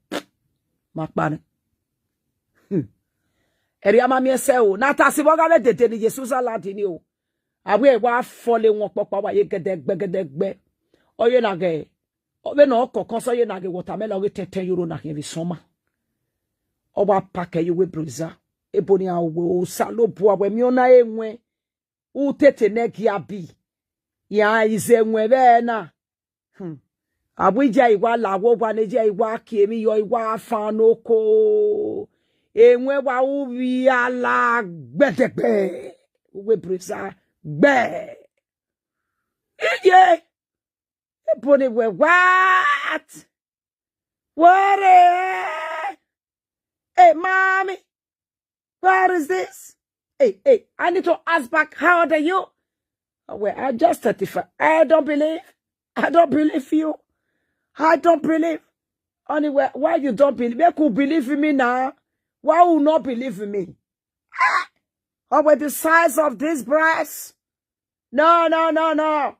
Ma pa ni. Hmm. Eri ama mi ese o. Na ta si bo ga be dede ni Jesu sa la di ni o. Awe wa fole won popo wa ye gedegbe gedegbe. Oye na ge. Obe na oko kan so ye na ge watermelon ge ten ten euro na ge bi soma. O wa pack e you we bruza. E bo ni a we o sa lo bu awe mi ona enwe. U tete ne gi abi. Ya ize enwe be na. Hmm. Abuja iwa lawo wa neje iwa kiemi yo iwa fanoko. Enwe wa ubi ala gbedegbe. Uwe brisa gbe. Iye. Ebony we what? What? Hey, mommy. Where is this? Hey, hey, I need to ask back, how old are you? Oh, well, I'm just thirty-five. I don't believe. I don't believe you. I don't believe. Anyway, why you don't believe? Make you believe in me now. Why you not believe in me? Ah! Oh, with the size of this breast? No, no, no, no.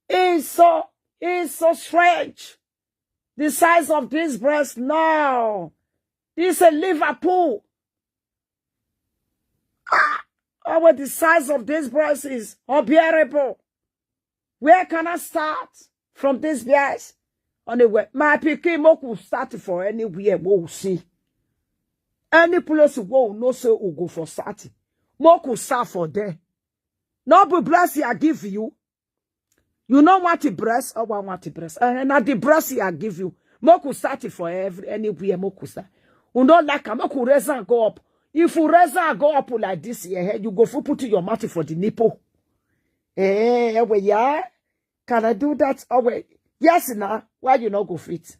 It's so, it's so strange. The size of this breast now. This is a Liverpool. Ah, oh, well, the size of this breast is unbearable. Where can I start from this breast? Anyway, my pikin, make we start for anywhere we see. Any place we know say we go for start. Make we start for there. No be breast I give you. You no want the breast, or I want the breast. And na the breast I give you. Make we start it for every anywhere. Make we start. We no like am. Make we raise and go up. If you raise and go up like this here, eh, you go for put your mouth for the nipple. Eh, well, yeah. Can I do that? Oh, well, yes, now. Why you no go fit?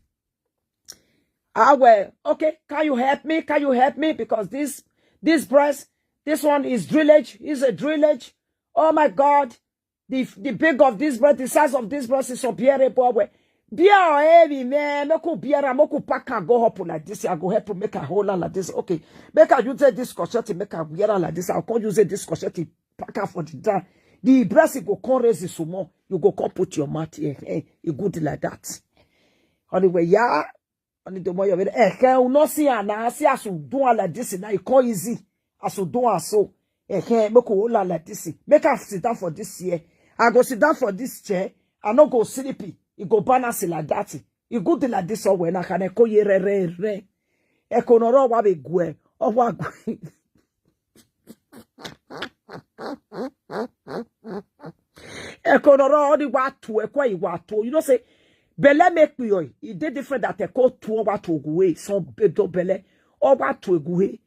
Ah, well, okay. Can you help me? Can you help me? Because this this breast, this one is drillage. Is a drillage. Oh my God. The the big of this breast, the size of this breast is unbearable. Well, bear heavy, man. Make you bear am, make you pack and go up like this. I go help you make a whole lot like this. Okay. Make I use this crochet, make I wear am like this. I'll come use this crochet, pack am for the down. The breast, you go come raise it some more. You go come put your mouth here. Hey, you good like that. Anyway, yeah. Only the more you will, eh, can you not see and I see as you do am like this now, it come easy. As you do am so, eh, can make you hold am like this. Make am sit down for this here. I go sit down for this chair. I no go sleepy. E go balance it like that. E good like this. Oh, when I can echo ye re re re. Echo no ro wa be gwe. Oh, wa gwe. Ekonoro, all the what to, ekwe, what to. You know, say, belle make me, oi. It did different that eko to, what to go away. Some bedo belle, or what to go away.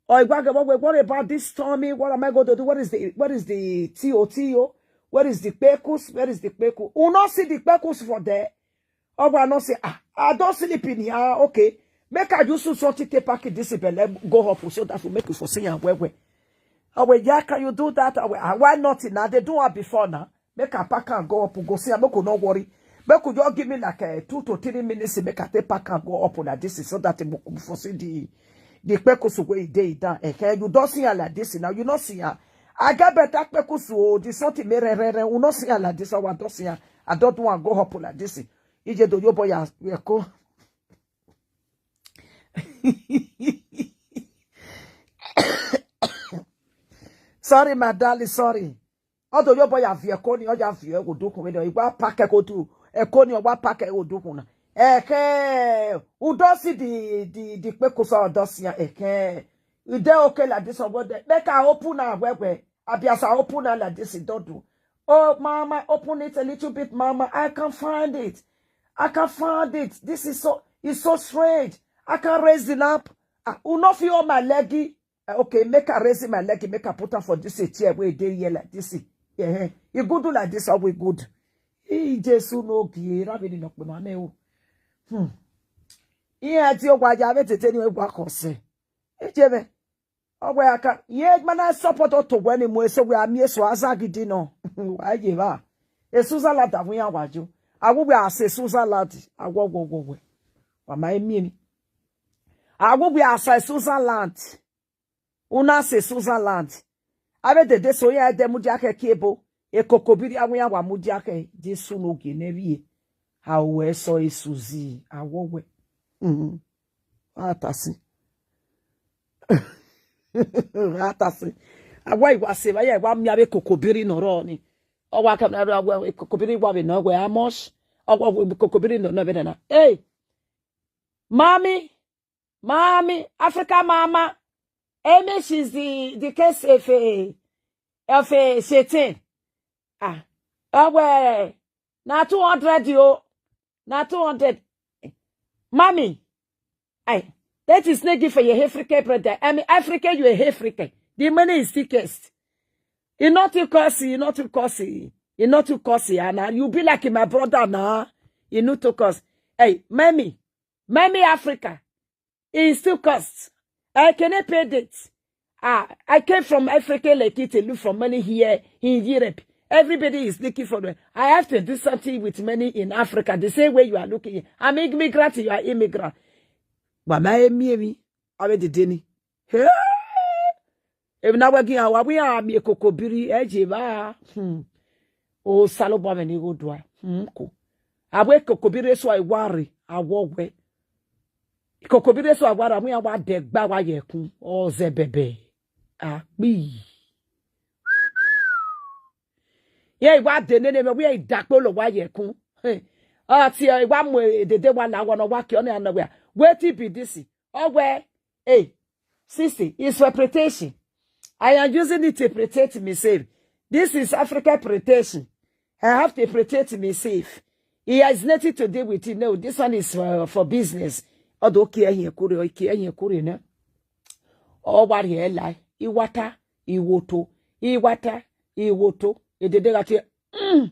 Or what, what, what about this stormy? What am I going to do? What is the, what is the T O T O? Where is the pekus? Where is the peku? You not see the pekus for there. Oh, I not say, ah, I don't sleep in here. Okay. Make I use something to pack it this belle, go up so that we make you for see and where, where. Oh, well, yeah, can you do that? Oh, well, ah, why not? Now they do it before now. Make a pack and go up, go see, and make you no worry. Make you just give me like a two to three minutes, make I take pack and go up like this, so that we go for see the, the pekus where they down. Eh, can you don't see her like this now? You not see her. I get better pekus, oh, this something me re, re, re, you not see her like this, I don't see her. I don't want go up like this. Ije do yo boy, ah, we are cool. Sorry, my darling, sorry. Although your boy have your coni, or you have your go do come, you go pack a go to a coni, or what pack a go do come. Eke, who does see the, the, the pekus or does here? Eke, you dey okay like this or what? Make I open am well, well. Abi as I open am like this, it don't do. Oh, mama, open it a little bit, mama. I can't find it. I can't find it. This is so, it's so strange. I can't raise it up. I will not feel my leggy. Uh, okay, make I raise my leggy, make I put am for this chair where they here like this. Yeah, you good do like this, how we good. Hey, Jesus no gie, rabi ni no pe mame o. Hmm. Ihe ti o gwa ja be tete ni we gwa ko se. Ejebe. Owe aka. Ye mana support o to weni mo eso we ami eso aza gidi no. Wa ye ba. Esuza la da fun ya waju. Awu we ase Suza la di. Awo wo wo we. Wa ma emi emi. Awu we asa Suza land. Una se Suza land. Abe dede so ya de mu di ake kiebo. E kokobiri awu ya wa mu di ake. Jesu no ge ne bi. Awo eso esuzi. Awo we. Mhm. Atasi. Atasi. Awa iwa se ba ya wa mi abe kokobiri no ro ni. Owa ka na awa kokobiri wa be no we amos. Owa kokobiri no no be na. Hey. Mommy, mommy, Africa mama. Amy, she's the the case of a of a Satan. Ah. Owe, na two hundred yo. Na two hundred. Mommy, I that is not give for your African brother. I mean, Africa, you a African. The money is thickest. You not too costly, you not too costly. You not too costly, and uh, you be like my brother now. You not too costly. Hey, mommy, mommy, Africa. It still costs. I cannot pay that. Ah, I came from Africa like it look for money here in Europe. Everybody is looking for me. I have to do something with money in Africa. The same way you are looking. I'm immigrant, you are immigrant. But my me, me, I will the denny. Hey! If na wagi awa we are me kokobiri ejiba. Hmm. O salo bo me ni go dua. Hmm ko. Awe kokobiri so I worry. Awo we. Kokobire so awara mu ya wa de gba wa ye kun. O ze bebe. Ah, bi. Ye wa de nene me we idakpolo wa ye kun. Hey. Ah, ti e wa mu e dede wa na wa no wa ki o ne ana we. Wetin be this? Oh, well, hey, sixty, it's for protection. I am using it to protect myself. This is Africa protection. I have to protect myself. It has nothing to do with it. No, this one is for, for business. Although, okay, here, kuri, okay, here, kuri, no. Oh, what here, lie. Iwata, iwoto, iwata, iwoto. Edede ga te, mm,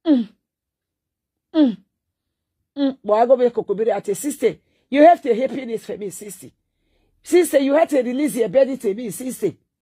mm, mm, mm. But I go be Kokobire at a sister. You have to happiness for me, sister. Sister, you have to release your body to me, sister.